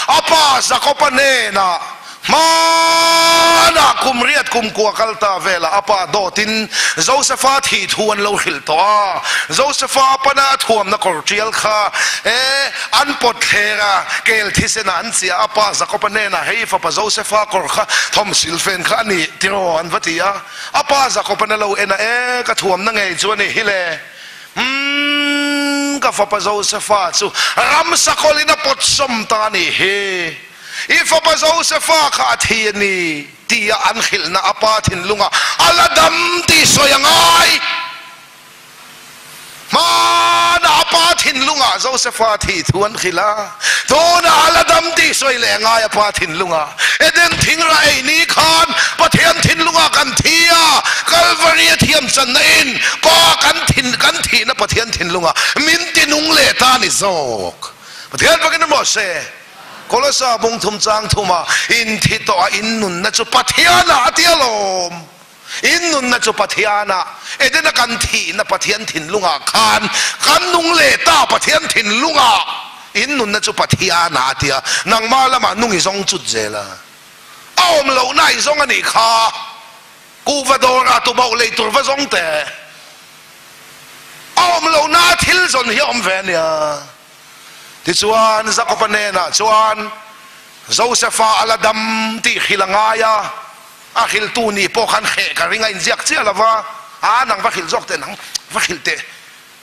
A pa Jakoba hnenah hmanah kum riat kum kua kal ta velah a pa dawtin Josefa thih thu an lo hrilh tawh a. Josefa pana a thuamna kawr tial kha e an pawt thler a, kel thisen ah an chiah a, pa Jakoba hnenah hei fapa Josefa kawr kha thawm silfen kha a ni tiraw an va ti a. A pa Jakoban a lo en a, E ka thuamna ngei chu a ni hi le, umm ka fapa Josefa chu ramsa kawlin a pawt sawm ta a nih hi, i fapa Josefa kha a thi a ni tia an hrilhna a pa thinlungah a la dam tih sawi a ngai. Hmanah a pa thinlungah Josefa thih thu an hrilh a, tunah a la dam tih sawi leh ngai a pa thinlungah. Eden thingrah ei ni khan Pathian thinlungah kan thi a, Kalvari a thiam channa in Pa kan thin kan thihna Pathian thinlungah min tinung leh ta a ni zawk. Pathian fakin emaw se Kolosa bung thum chang thuma inthi tawh a innunna chu Pathianah a ti alawm. In nunna chu Pathianah, Edena kan thihna Pathian thinlungah khan kan nung leh ta Pathian thinlungah. In nunna chu Pathianah a ti a, nangmah lamah nung i zawng chut zel a. A awm lohna i zawng a nih kha. Kuhva dawrah tubauh lei tur va zawng teh. A awm lohna thil zawn hi a awm ve a nia. Tichuan, Jakoba hnenah chuan Josefa a la dam tih hrilh a ngai a, a hrilhtu nih pawh khan hreh ka ring a inziak chiah lo va, a nang va hrilh zawk teh, nang va hrilh teh,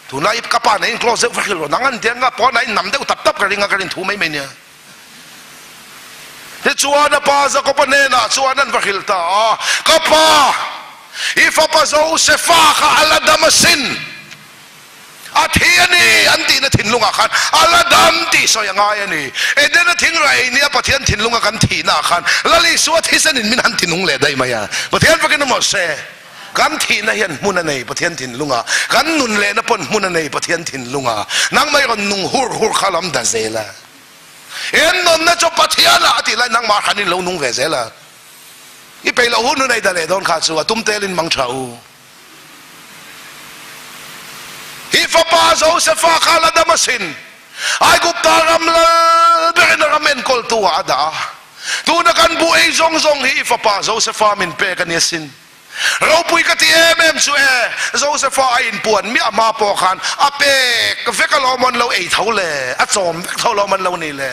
tunlai ka pa nen close deuh va hrilh rawh, nang an ti anga pawnah in nam deuh tap tap ka ring a, ka rin thu mai mai nia. Tichuan a pa Jakoba hnenah chuan an va hrilh ta a, Ka pa, i fapa Josefa kha a la dam asin. A thi a ni an tihna thinlungah khan a la dam tih sawi a ngai a ni. Edena thingrah ei nia Pathian thinlunga kan thihnaah khan Lal Isua thisenin min han tinung leh daih mai a. Pathian fakin awm rawh se. Kan thihna hian hmun a nei Pathian thinlungah, kan nun lehna pawn hmun a nei Pathian thinlungah. Nangmah i rawn nung hur hur kha lam da zel a. En nunna chu Pathianah a tih lai nangmah khan in lo nung ve zel a. I peih loh hun hun ei da leh dawn kha chu a tum telin mang tha u. Hi fapa Josefa kha la dam asin. Aigupta ram lal berin a ram enkawltu ah a dah a. Tuna kan bu ei zawng zawng hi i fapa Josefa min pek a ni asin. Ropui ka ti em em chu e, Josefa a inpuan miah hma pawh khan a pek vek alawm an lo ei tho le, a chawm vek tho alawm an lo ni le.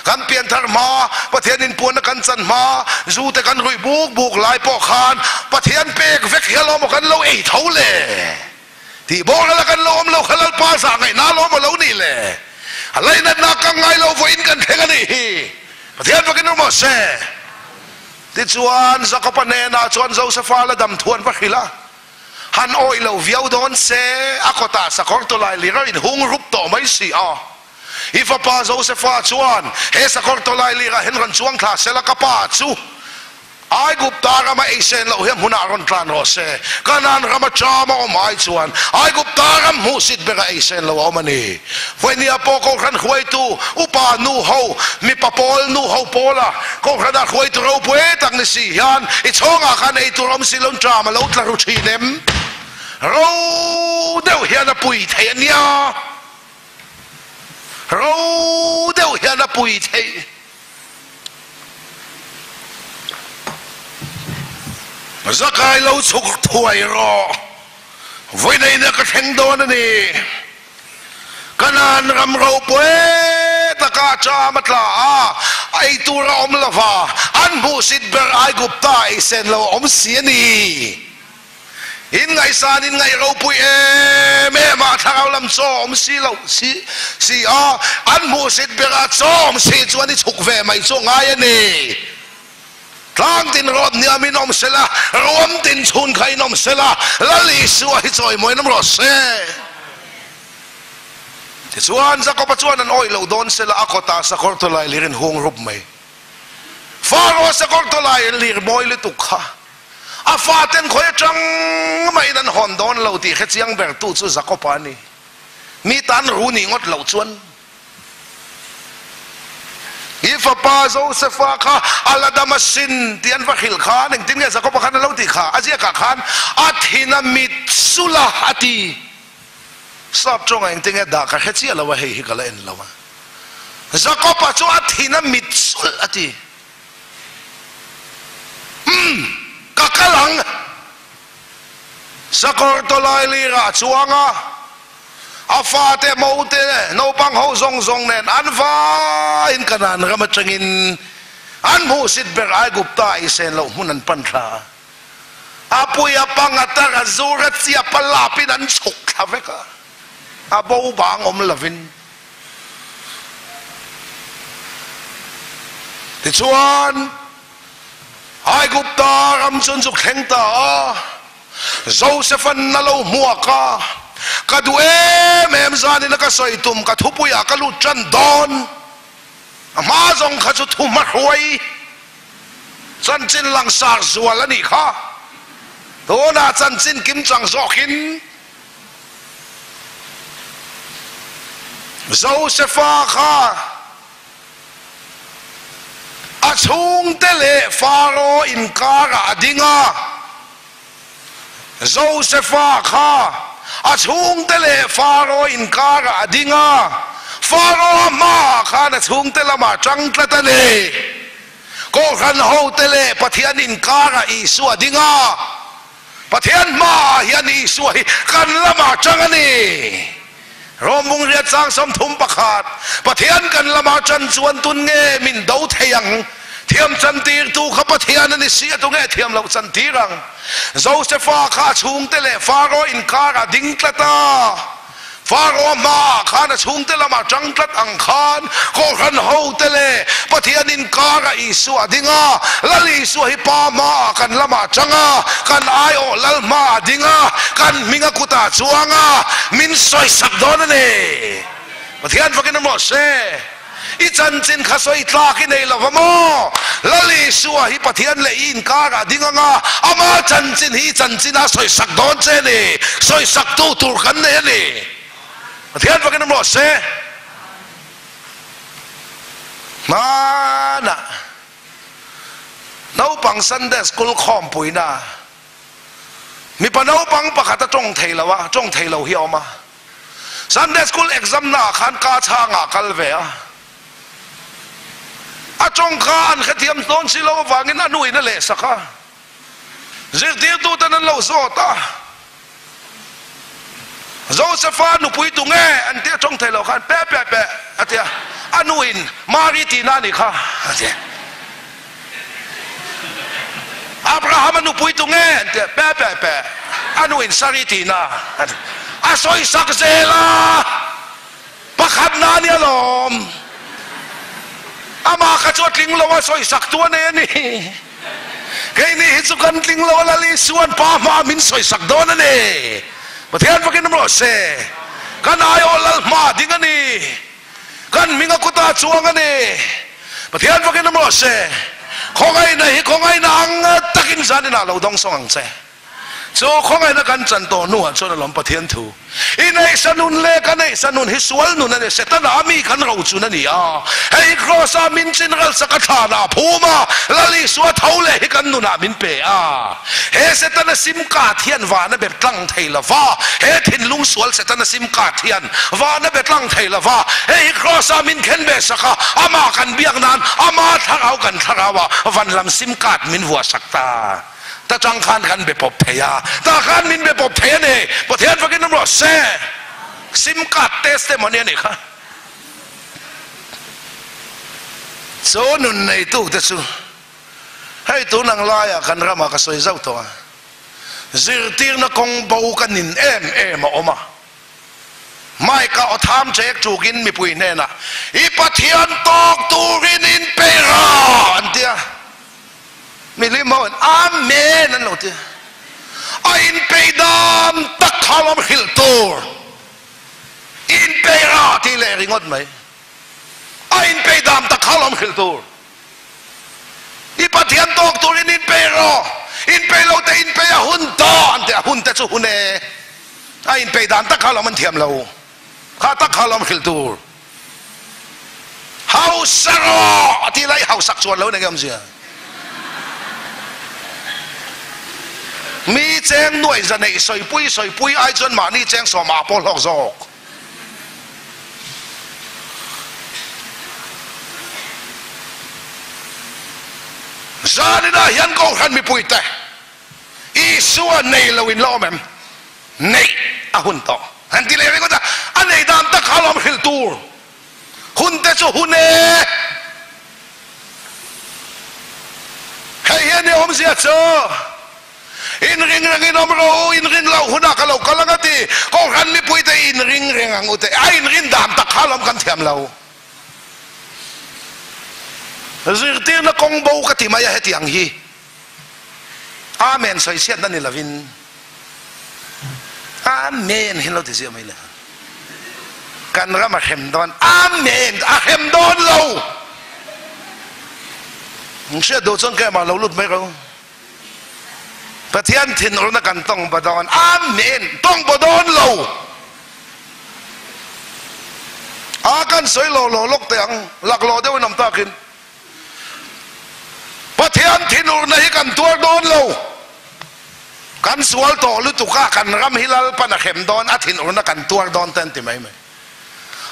Kan pianthar hma, Pathian inpuanna kan chan hma, zu te kan ruih buk buk lai pawh khan Pathian pek vek hi alawm aw kan lo ei tho le. Tih bawr ala kan lo awm lo kha Lalpa zah ngaihna alawm aw lo nih le. A lainatna ka ngai lo vawiin kan thleng a nih hi. Pathian fakin ru maw se. Tichuan Jakoba hnenah chuan Josefa la dam thuan va hrilh a, han awih lo viau dawn se, a kawtah sakawr tawlai lir a inhung rup tawh mai si a. I fapa Josefa chuan, He sakawr tawlai lirah hian rawn chuang thla sela, ka pa chu Aigupta rama ei sen loh hian hmunah rawn tlan rawh se. Kanaan rama ṭam a awm ai chuan Aigupta ram hmuhsit bera ei sen loh a awm a ni. Vawinia pawh Kohhran hruaitu upa nu ho, mipa pawl nu ho pawla Kohhranah hruaitu ropui tak ni si hian i chhawngah khan ei tur awm si lo ṭam a lo tla ru ṭhin em? Ro deuh hian a pui thei a nia. Ro deuh hian a pui theih. Zakai lo chhuk thuai rawh. Vawineina ka thleng dawn a ni. Kanaan ram ropui taka cham a tla a, ei tur a awm lova, an hmuhsit ber Aigupta ei sen lo a awm si a ni. In ngaihsan in ngaih ropui em em a, thlarau lam chaw awm si lo si si a, an hmuhsit berah chaw awm si chuan i chhuk ve mai chu ngai a ni. Tlang tin rawt hniam in awm sela, ruam tin chhun kha in awm sela, Lal Isua hi chawimawiin awm rawh se. Tichuan Jakoba chuan an awih lo dawn sela, a kawtah sakawr tawlai lir in hung rup mai. Faraoa sakawr tawlai lir mawi lutuk kha A faten khawi atang mahin an hawn dawn lo tih hre chiang bertu chu Jakob-a a ni. Mi tan ru nih ngawt loh chuan i fapa Josefa kha a la dam asin tih an va hrilh khan engtin nge Jakob-a khan a lo tih kha? A ziakah khan a thin a mit sulh a a ti. Sap tawngah engtin nge dah ka hre chiah lo a, hei hi ka la en lo a. Jakob-a chu a thin a mit sulh a ti. Umm, ka kal ang. Sakawr tawlai lirah a chuang a, a fate mote naupang ho zawng zawng nen an vaiin Kanaan ram atangin an hmuhsit ber Aigupta ei sen loh hmun an pan thla a. A pui a pang a tar a zur a chiap a lapin an chhuk thla vek a, a bo bang awm lovin. Tichuan, Aigupta ram chu an zuk thleng ta a, Joseph-a'n a lo hmuak a, Ka duh em em zanin a ka sawi tum ka thupuiah ka lut tan dawn. A hma zawng kha chu thu hmahruai chanchin langsar zual a nih kha. Tunah chanchin kimchang zawkin Josefa kha a chhungte leh Faro inkarah a ding a. Josefa kha a chhungte leh Faro inkarah a ding a. Pharaoh-a hmaah khan a chhungte lamah tang tlat a ni. Kohhran hote leh Pathian inkarah Isua ding a, Pathian hmaah hian Isua hi kan lamah tang a ni. Rom bungriat chang 31, Pathian kan lamah tan chuan tun nge min do thei ang? Thiam chantirtu kha Pathian a ni si a, tunge thiam loh chantir ang? Josefa kha a chhungte leh Pharaoh inkarah ding tlat a. Pharaoh hmaah khan a chhungte lamah tang tlat ang khan Kohhran hote leh Pathian inkarah Isua a ding a, Lal Isua hi Pa hmaah kan lamah tang a, kan aiawh Lal hmaah a ding a, kan hminga kutah chuang a, min sawisak dawn a ni. Pathian fakin a mawh se. I chanchin kha sawi tlak i nei lo va maw? Lal Isua hi Pathian leh i inkarah ding anga ama chanchin hi i chanchin a sawisak dawn che a ni. Sawisaktu tur kan nei a ni. Pathian fakin a mawh se. Hmanah naupang Sunday School khawmpuina mipa naupang pakhat a tawng thei lo a, tawng thei lo hi a awm a. Sunday school exam na ah khan ka chhangah kal ve a, a tawngka an hrethiam dawn si lo avangin a nuin a lehsak a, zirtirtuten an lo zawt a, Josepha nupui tu nge an tia tawng thei lo khan pe pe pe a tia, a nuin Mari tihna a nih kha a ti. Abrahama nupui tu nge an ti a, pe pe pe, a nuin Sari tihna a ti. A sawisak zel a, pakhatna a nia lawm. Amah kha chu a tling lo a, sawisak tu a nei a ni. Keini hi chu kan tling lo a, Lal Isua'n Pa hmaa min sawisak dawn a ni. Pathian fakin awm rawh se. Kan aiawh Lal hmaa ding a ni. Kan hminga kutah chuang a ni. Pathian fakin awm rawh se. Khawngaihna hi khawngaihna ang takin zaninah lo dawng sawng ang che. Chu khawngaihna kan chan tawh hnuah chuan alawm Pathian thu. I neihsa nun leh ka neihsa nun hi sual nun a ni. Setana mi kan rochun a ni a. Hei Kraws-a min chin ralsak a thlanah a phum a, Lal Isua tho leh hi kan nunah min pe a. He Setana sim card hian vana ber tlang thei lo va, he thinlung sual Setana sim card hian vana be tlang thei lo va, hei hi Kraws-a min khen ve sak a, amah kan biak nan ama thlarau kan thlarau a van lam sim card min vuah sak ta. Ta chang khan kan be pawp thei a, ta khan min be pawp thei a ni. Pathian fakin awm rawh se. Sim card testimony a nih kha. Chu nun neitu te chu Hei tun ang laiah kan ramah ka sawi zauh tawh a, zirtirna kawng bo ka nin em em a awm a. Mike-a aw tham chek chukin mipui hnenah, I Pathian tawk turin in peih rawh an ti a. Milim ho in Amen an lo ti a. A inpeih dan tak kha lawm hrilh tur. I inpeih rawh tih leh ringawt mai. A inpeih dan tak kha lawm hrilh tur. I Pathian tawk turin inpeih rawh, inpeih lo te inpeih a hun tawh an ti a, hun te chu hun e, a inpeih dan tak kha lawm an thiam lo, kha tak kha lawm hrilh tur. Hausa rawh a ti lai hausak chuan lo eng awmzia. Mi cheng nuaih za neih sawipui sawipui ai chuan mahni cheng sawmah pawh hlawk zawk. Zaninah hian Kohhran mipuite Isua nei lo in la awm em? Neih a hun tawh. Han ti leh ringawt a, a nei dan tak kha lawm hrilh tur. Hun te chu hun e. Hei hian i awmzia chu. Inring reng in awm rawh u, inrin loh hunah ka lo kal ang a ti. Kohhran mipuite inring reng ang u te. A inrin dan tak kha lawm kan thiam lo. Zirtirna kawng bo ka ti mai a hetiang hi. Amen sawichhiatna ni lovin Amen hi lo ti ziah mai le. Kan ram a hrem dawn. Amen a hrem dawn lo. Hriat duh chuan keimah lo lut mai rawh u. Pathian thinurna kan tawng ba dawn. Amen! Tawng ba dawn lo. A kan sawi lo lo lawk teh ang. Laklawh deuhin awm takin. Pathian thinurna hi kan tuar dawn lo. Kan sual tawh lutuk a, kan ram hi Lalpan a hrem dawn, a thinurna kan tuar dawn te an ti mai mai.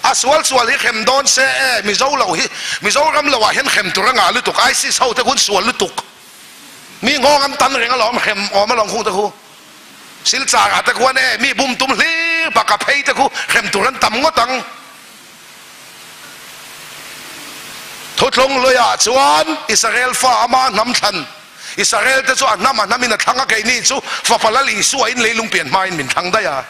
A sual sual hi hrem dawn se e, Mizo lo hi Mizoram lo ah hian hrem tur a ngah lutuk, ISIS ho te khu an sual lutuk. Mi nghawng an tan reng alawm, hrem awm alawm khung te khu. Silchar ah te khuan e, mi bum tum hlir bak a phei te khu hrem tur an tam ngawt ang. Thuthlung luiah chuan Israel fa ama hnam thlan, Israel te chu a hnam a hnamin a thlang a, keini chu Fapa Lal Isua in leilung pian hmain min thlang daih a.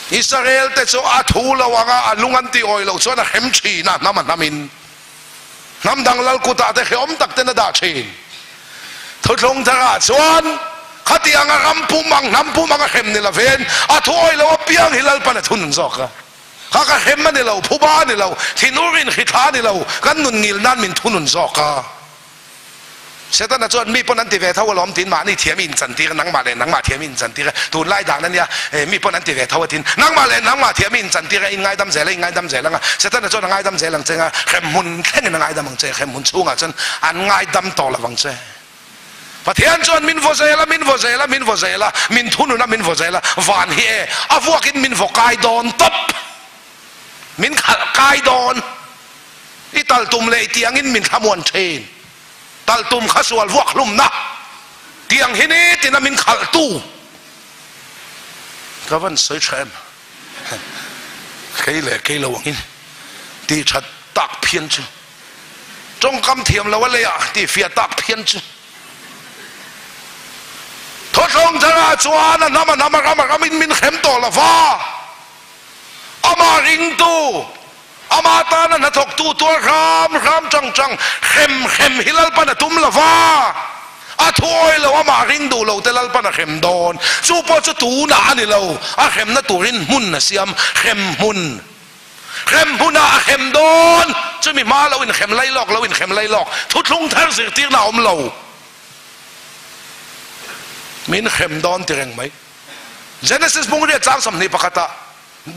Israel te chu a thu lo anga a lung an ti awi loh chuan a hrem thin a, hnam a hnamin. Hnam dang lal kutah te hrehawm tak ten a dah thin. Thuthlung tharah chuan khatianga ram pum ang, hnam pum ang a hrem ni lovin a thu awi lo apiang hi Lalpan a thunun zawk a. Kha ka hrem a ni lo, phuba a ni lo, thinur inhrithla a ni lo, kan nun ngil nan min thunun zawk a. Setana chuan mi pawn an ti ve tho alawm tiin mahni thiam i inchantir a, nangmah leh nangmah thiam i inchantir a, tunlai dan a nia, mi pawn an ti ve tho a tiin nangmah leh nangmah thiam i inchantir a, i ngaidam zel a, i ngaidam zel ang a, Setana chuan a ngaidam zel ang che nga, hremhmun thlengin a ngaidam ang che, hremhmun chhungah chuan an ngaidam tawh lo ang che. Pathian chuan min vaw zel a, min vaw zel a, min vaw zel a, min thunun a, min vaw zel a, van hi e, a vuakin min vaw kai dawn tawp, min khalh kai dawn. I tal tum leh tiangin min thlamuan thin. Tal tum kha sual vuak hlumna tiang hi nitin a min khalh tu. Ka van sawi tha em? Kei leh kei lo angin tih that tak phian chu. Tawngkam thiam lo a leiah tih fiah tak phian chu. Thawthlawng thar ah chuan a hnam a hnam a ram a ramin min hrem tawh lo va. Amah ringtu. Amah tana hnathawktu tuar hram hram chang chang hrem hrem hi Lalpan a tum lo va, a thu awi lo amah ring duh lo te Lalpan a hrem dawn. Chu pawh chu tunah a ni lo, a hremna turin hmun a siam, hrem hmun. Hrem hmunah a hrem dawn, chumi hma lo inhrem lai lawk lo inhrem lai lawk, thuthlung thar zirtirna a awm lo. Min hrem dawn ti reng mai. Genesis bungriat chang 21 ah.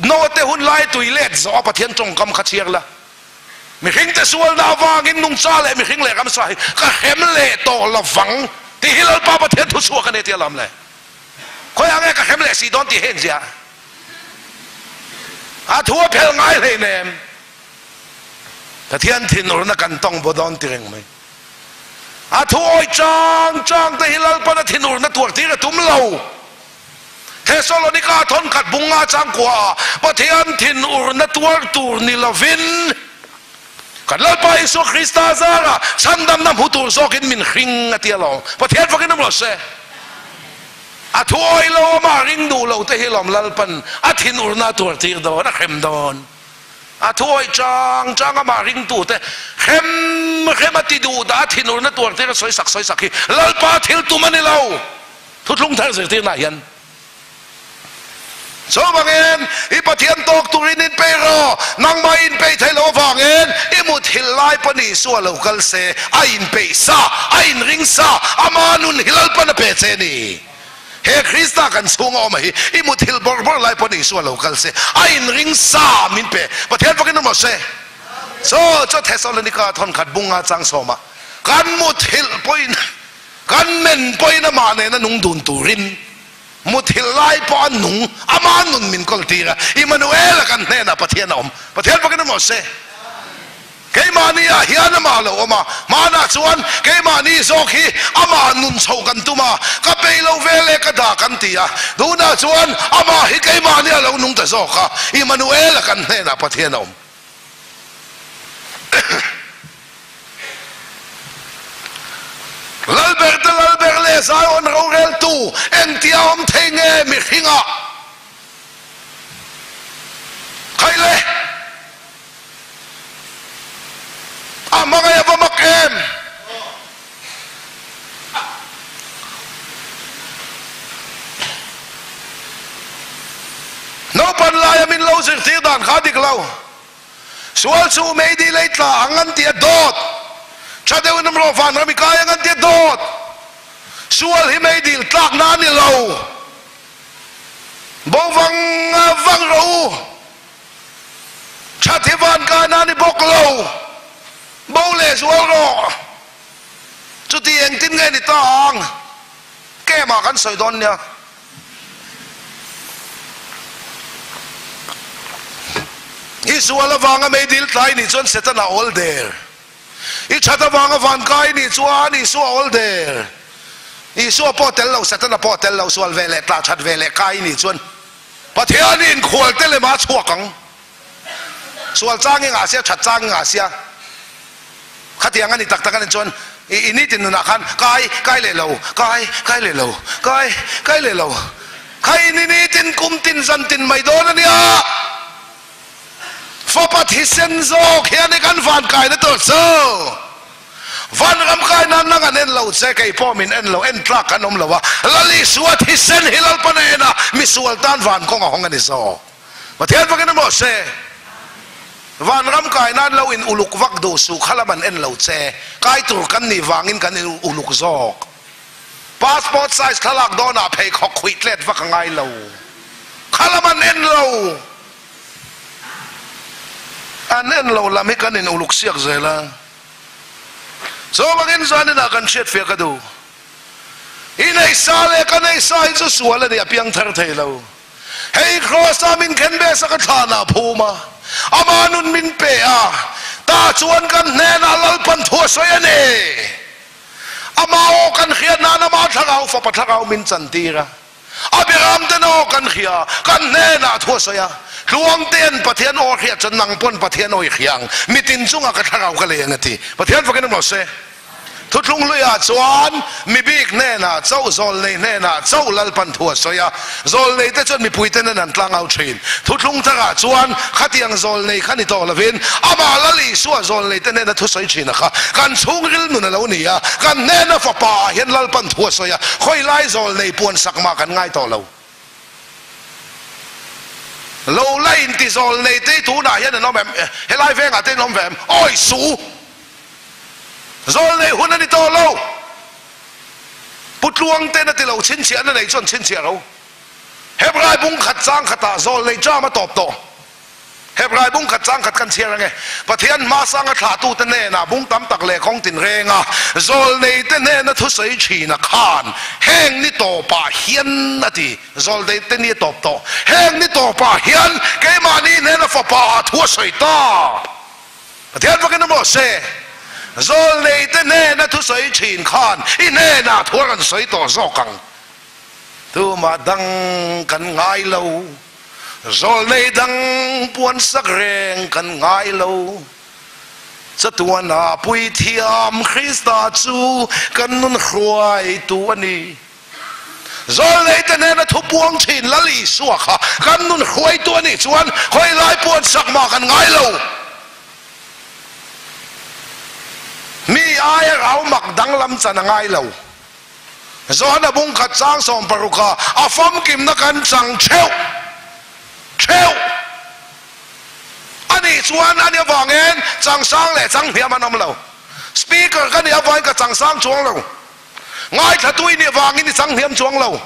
Note hun lai tui let zawh a Pathian tawngkam kha chhiar la. Mihringte sualna avangin nungcha leh mihring leh ramsa hi ka hrem leh tawh lovang tih hi Lalpa Pathian thu chhuak a ni tia lam le. Khawiah nge ka hrem leh si dawn tih hi engzia? A thu a phelh ngai hleinem. Pathian thinurna kan tawng baw dawn ti reng mai. A thu awi chang chang te hi Lalpan a thinurna tuar tir a tum lo. Thesalonika thawnkhat bunga changkua ah Pathian thinurna tuar tur ni lovin kan Lalpa Isua Krista zara chhandamna hmu tur zawkin min hring a ti alawm. Pathian fakin awm rawh se. A thu awih lo amah ring duh lo te hi lawm Lalpan a thinurna a tuar tir dawn, a hrem dawn. A thu awih chang chang amah ringtu te hrem hrem a ti duh dah a thinurna tuar tir a sawisak sawisak hi Lalpa thil tum a ni lo. Thuthlung thar zirtirnaah hian chuvangin i Pathian tawk turin inpeih rawh, nangmah i inpeih theih loh avangin i muthilh lai pawn Isua lo kal se, a inpeih sa, a inring sa, ama nun hi Lalpan a pe che ni. He Krista kan chhunga awm a hi, i muthilh bawrh bawrh lai pawn Isua lo kal se, a inring sa min pe. Pathian fakin awm rawh se. Chaw chaw Thesalonika thawnkhat bunga chang sawmah kan muthilh pawhin Kan men pawhin amah nena nung dun turin muthilh lai pawh a nung, ama nun min kawl tir a, Immanuel-a kan hnenah Pathian a awm. Pathian fakin awm rawh se. Keimahni ah hian amah lo awm a, hmanah chuan keimahni zawk hi amah nun chhoh kan tum a, ka peih lo ve leh ka dah kan ti a, tunah chuan amah hi keimahni a lo nung ta zawk a, Immanuel-a kan hnenah Pathian a awm. Lalber te Lalber leh Zion roreltu engtia awm thei nge mihringah khaih le? A hmangaih a va mak em? Naupan laia min lo zirtir dan kha a dik lo. Sual chu meidi lei tla ang an ti a dawt. Tha deuhin awm rawh vanram i kai ang an ti a dawt. Sual hi meidil tlakna a ni lo. Bo vang vang rawh u. That hi van kaina a ni bawk lo. Bo leh zual rawh. Chuti engtin nge ni ta ang? Kemah kan sawi dawn nia. I sual avanga meidil tlai nih chuan Setana a awl der. I that avanga van kai nih chuan Isua a awl der. Isua pawh tel lo, Setana pawh tel lo, sual ve leh tla that ve leh kai nih chuan Pathianin khualte lema a chhuak ang. Sual chang i ngah sia, that chang i ngah sia. Khatiang a ni tak tak a nih chuan i nitin nunah khan kai, kai leh lo, kai, kai leh lo, kai, kai leh lo. Kha i ni nitin kum tin zan tin mai dawn a nia. Fapa thisen zawk hian i kan van kaina tur chu vanram kai nan nang an en lo che, kei pawh min en lo, en tlak kan awm lo a, Lal Isua thisen hi Lalpan a en a, misual tan van kawng a hawng a ni zawk. Pathian vakin a maw se? Vanram kai nan lo in uluk vak duh suh, kha lam an en lo che, kai tur kan nih vangin kan in uluk zawk. Passport size thlalak dawnah pheikhawk khuih tlet vak a ngai lo, kha lam an en lo. An en lo lam hi kan in uluk siak zel a, chuvangin zaninah kan hriatfiah ka duh. I nei sa leh ka nei sa hi chu sual a ni, a piang thar thei lo. Hei Kross-a min khen ve sak a thlanah phum a, ama nun min pe a, tah chuan kan hnenah Lalpan thu a sawi a ni. Ama aw kan hriat nan ama thlarau fapa thlarau min chantir a, a biram ten aw kan hria, kan hnenah thu a sawi a, Tluangte'n Pathian aw hriat chuan nang pawn Pathian aw i hria ang, mitin chungah ka thlarau ka lei ang a ti. Pathian fakin awm lo se. Thuthlung hluiah chuan mi bik hnenah chauh, zawlnei hnenah chauh Lalpan thu a sawi a, zawlneite chuan mipuite nen an tlang au thin. Thuthlung tharah chuan khatiang zawlnei kha ni tawh lovin amah Lal Isua zawlneite hnena thu sawi thin a kha kan chhungril nun a lo ni a, kan hnena fapa ah hian Lalpan thu a sawi a, khawilai zawlnei puan sak mah kan ngai tawh lo. Lo la inti zawlneite hi tunah hian an awm em? Helai vengah te an awm ve em? Awi suh! Zawlnei hun a ni tawh lo. Pu Tluangten a ti lo, chhinchhiahna nei chuan chhinchhiah ro. Hebrai bung khat chang khatah zawlnei ṭam a tawp tawh. Hebrai bung khat chang khat kan chhiar ange. Pathian hmasanga thlahtute hnenah bung tam tak leh kawng tinrenga zawlneite hnena thusawi ṭhina khan heng ni tawpah hian a ti. Zawlneite ni a tawp tawh. Heng ni tawpah hian keimahni hnena fapa ah thu a sawi ta. Pathian fakin a maw se, Zawlneite hnena thusawi thin khan i hnenah thu a rawn sawi tawh zawk ang. Tumah dang kan ngai lo, zawlnei dang puansak reng kan ngai lo. Chatuana Puithiam Krista chu kan nun hruaitu a ni. Zawlneite hnena thu puang thin Lal Isua kha kan nun hruaitu a nih chuan khawi lai puansak mah kan ngai lo. Mi aia rau mak danglam chan a ngai lo. Johana bung khat chang 60 ah a famkimna kan chang theuh theuh a nih chuan ani avangin changsang leh changhniam an awm lo. Speaker ka nih avangin ka changsang chuang lo. Ngaithla tu i nih vangin i chang hniam chuang lo.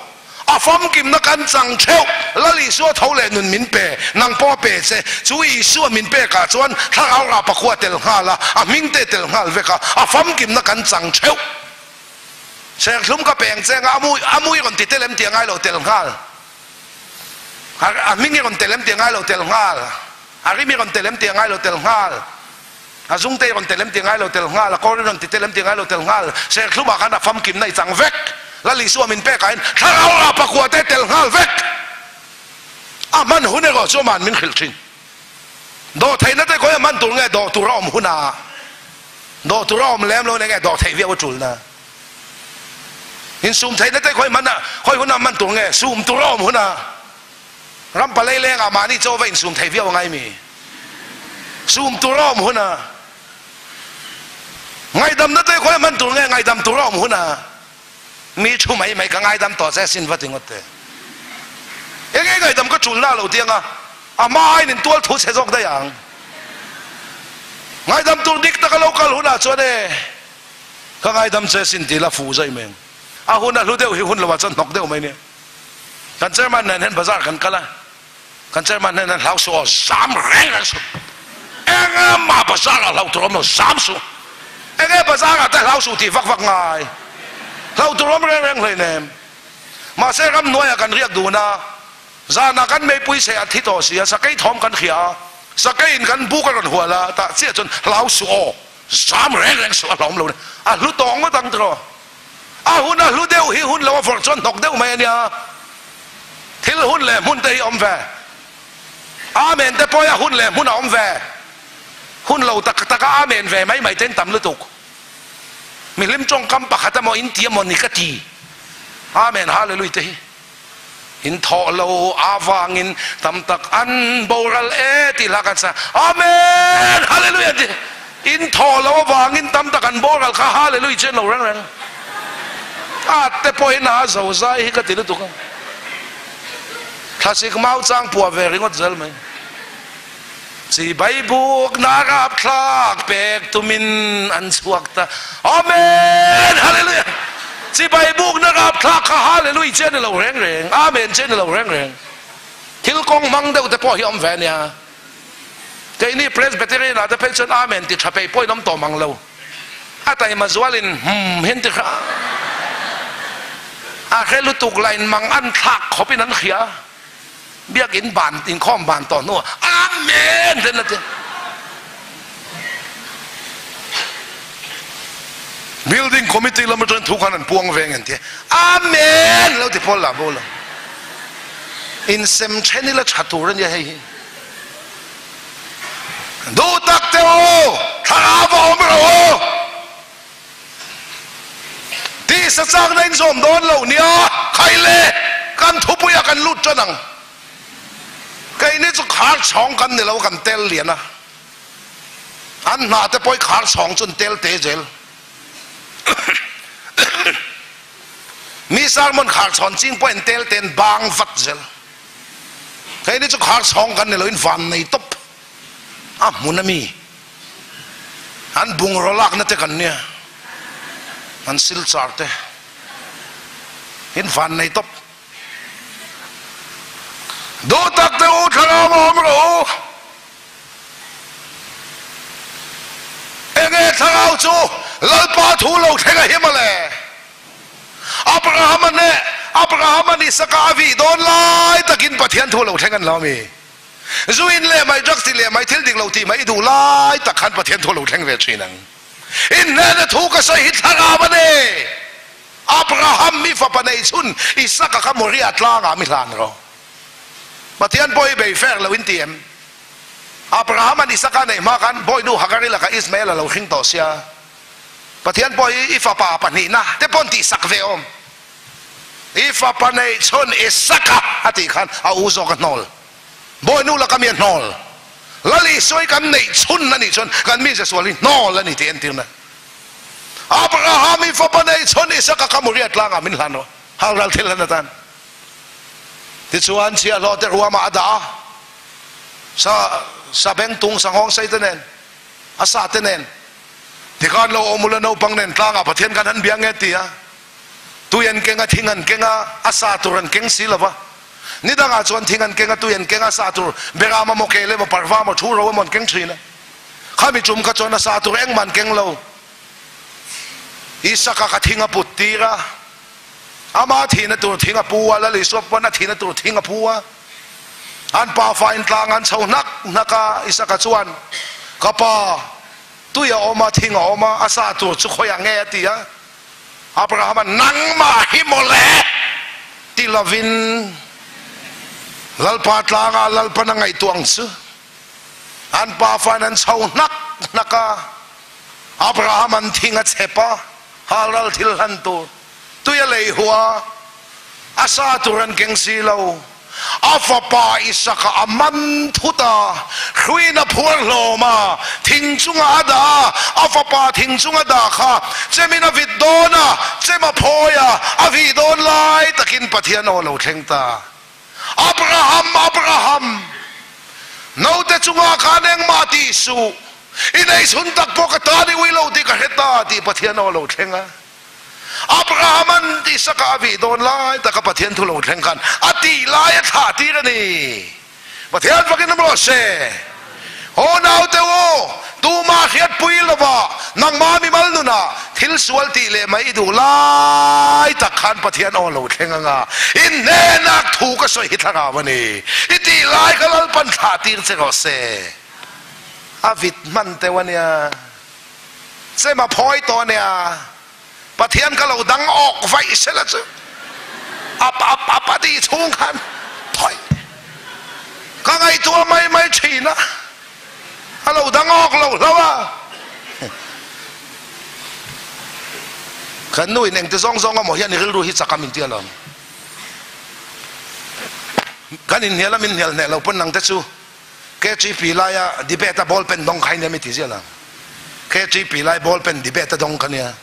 A famkimna kan chang theuh. Lal Isua tho leh nun min pe, nang pawh a pe che. Chu Isua min pekah chuan thlarau rah pakhua tel nghal a, a hming te tel nghal vek a, a famkimna kan chang theuh. Serthlum ka peng cheng a, a mui rawn ti tel em tih a ngai lo tel nghal. A hming i rawn tel em tih a ngai lo tel nghal. A rim i rawn tel em tih a ngai lo tel nghal. A zungte i rawn tel em ti ngai lo tel nghal, a kawr i rawn ti tel em ti ngai lo tel nghal, serthlumah khan a famkimna i chang vek, Lal Isua min pekah hian thlarau rah pakua te tel nghal vek. A hman hun erawh chu aman min hrilh thin. Dawhtheihna te khawi a hman tur nge dawh tur a awm hunah dawh tur a awm lem lo nia nge dawh theih viau a tulna. Insum theihna te khawi hman a khawi huna hman tur nge sum tur a awm hunah. Ram palei lengah mahni chaw va insum thei viau angai mi? Sum tur a awm huna ngaihdamna te khawi hman tur nge ngaihdam tur a awm huna mi thu mai mai ka ngaidam tawh che sin va ti ngawt te. Enge ngaihdam ka tul na lo ti anga a hma aiin in tual thu chhe zawk daih ang. Ngaihdam tur dik tak a lo kal hunah chuan e ka ngaidam che sin ti la fuh zai mai ang. A hun a hlu deuh hi hun lovah chuan hnawk deuh mai nia. Kan chairman nen hian bazar kan kal a, kan chairman nen hian hlau suh aw, zam reng reng suh. Engmah bazar ah hlau tur awm lo, zam suh. Enge bazar ah te hlau suh tih vak vak ngai. Hlau tur awm reng reng hleinem. Mahse ramhnuai ah kan riak dun a, zan ah kan meipui seh a thi tawh si a, sakei thawm kan hria a. Sakeiin kan buk a rawn hual a, tah chiah chuan hlau suh aw, zam reng reng suh a hlawm lo ni. A hlu tawng ngawt ang tiraw? A hun a hlu deuh hi hun lo a vawrh chuan hnawk deuh mai a nia. Thil hun leh hmun te hi awm ve. Amen te pawh hi a hun leh hmun a awm ve. Hun lo tak tak a Amen ve mai mai ten tam lutuk. Mihlim tawngkam pakhat emaw in ti emaw ni ka ti. Amen Hallelujah te hi. In thawh lo avangin tam tak an boral e tih hla kan sa. Amen! Hallelujah ti. In thawh lo avangin tam tak an boral kha Hallelujah chu en lo reng reng. A te pawhin a zo zai hi ka ti lutuk a. Thlasik mau chang puah ve ringawt zel mai. Chi Baibuk na rapthlak pek tumin an chhuak ta. Amen! Hallelujah! Chi Baibuk na rapthlak kha Hallelujah che ni lo reng reng, Amen che ni lo reng reng. Thil kawng hmang deuh te pawh hi awm ve ania. Keini Presbyterian ah te phei chuan Amen ti tha peih pawhin awm tawh mang lo. A taima zualin hum hian ti hra. A hre lutuk lah in mang an thlak khawpin an hria. Biakinn ban inkhawm ban tawh hnuah Amen ten a ti. Building committee lam atangin thu khan an puang veng an ti. Amen lo ti pawl lah bo lo. Insem then ila tha tur a nia hei hi. Duh tak te u, thlarau va awm rawh u. Tisa chakna in zawm dawn lo nia, khai le, kan thupuiah kan lut tan ang. Keini chu khar chhawng kan ni lo, kan tel lian a. An hna te pawh khar chhawng chu an tel te zel. Mi sermon khar chhawn ching pawh an tel te an bang vat zel. Keini chu khar chhawng kan ni lo, in van nei tawp a hmun a mi. An bungraw lakna te kan nia, an silchar te in van nei tawp. Duh tak te u thlarau a awm rawh u. Enge thlarau chu Lalpa thu lo thleng a hi mawle. Abraham-a hneh, Abraham-a Isaka a vih dawn lai takin Pathian thu lo thleng an lo a mi? Zu in leh mai, drugs ti leh mai, thil dik lo tih mai i duh lai tak khan Pathian thu a lo thleng ve thin ang. In hnena thu ka sawi hi thlarau a ni. Abraham mi fapa nei chhun Isaka kha Moriah tlangah mi hlan rawh. Pathian pawh hi bei fer lo in ti em? Abraham an Isaka neih hma khan bawinu Hagari lakah Ismael a lo hring tawh sia. Pathian pawh hi i fapa pahnihna te pawh an tihsak ve awm. I fapa neih chhun Isaka a tih khan a u zawk a hnawl. Bawinu laka mi a hnawl. Lal Isua hi kan neih chhun a nih chuan kan mi Jesual hi hnawl a ni tih entirna. Abraham i fapa neih chhun Isaka kha Moriah tlangah min hlan rawh. Halral thil hlan atan. Tichuan chhiahhlawh te ruamah a dah a, sa sa bengtung sa nghawng sei te nen, a sa te nen. Tikhan lo awm ula naupang nen tlangah Pathian khan han bia nge ti a. Tui an keng a, thing an keng a, a sa tur an keng si lo va. Ni dangah chuan thing an keng a, tui an keng a, sa tur Beram emaw, kel emaw, parva emaw, thu ro emaw an keng thin a. Khami tum kha chuan a sa tur engmah an keng lo. Isaka kha thing a put tir a, ama thihna tur thing a pu a, Lal Isua pawn a thihna tur thing a pu a. An pafa in tlang an chho hnak hnak a, Isaka chuan, Ka pa, tui a awm a, thing a awm a, a sa tur chu khawiah nge? a ti a. Abrahama nangmah hi mawle ti lovin Lalpa tlangah Lalpan a ngaihtuah ang chu. An pafa in an chho hnak hnak a, Abraham an thing a chep a, halral thil hlan tur tui a lei huah a, a sa tur an keng si lo. A fapa Isaka a man thut a, hruiin a phuar hlawm a, thing chungah a dah a, a fapa thing chunga dah kha chemin a vit dawn a, chem a phawi a, a vih dawn lai takin Pathian aw lo thleng ta. Abraham, Abraham, naute chungah khan engmah tih suh, i neihchhun tak pawh ka tan i ui lo tih ka hre ta tih Pathian aw lo thleng a. Abrahaman Isaka a vih dawn lai taka Pathian thu lo thleng khan a tih lai a thlah tir a ni. Pathian fakin awm rawh se. Aw naute u, tumah hriatpui lova nangmah mimal nunah thil sual tih leh mai i duh lai tak khan Pathian aw lo thleng anga in hnenah thu ka sawi hi thlarau a ni. I tih lai kha Lalpan thlah tir che rawh se. A vit hman teuh a nia. Chem a phawi tawh a nia. Pathian ka lo dang awk vaih sela chu ap ap ap a tih chhung khan thawi ka ngaihtuah mai mai thin a, a lo dang awk lo hlauh a. Kan nu in engti zawng zawng amaw hian i rilru hi chak a min ti alawm. Kan inhnial a min hnial hneh lo pawn nang te chu KGP laia debate a ball pen dawng kha i nia mi ti ziah lo. KGP lai ball pen debate a dawng kha nia.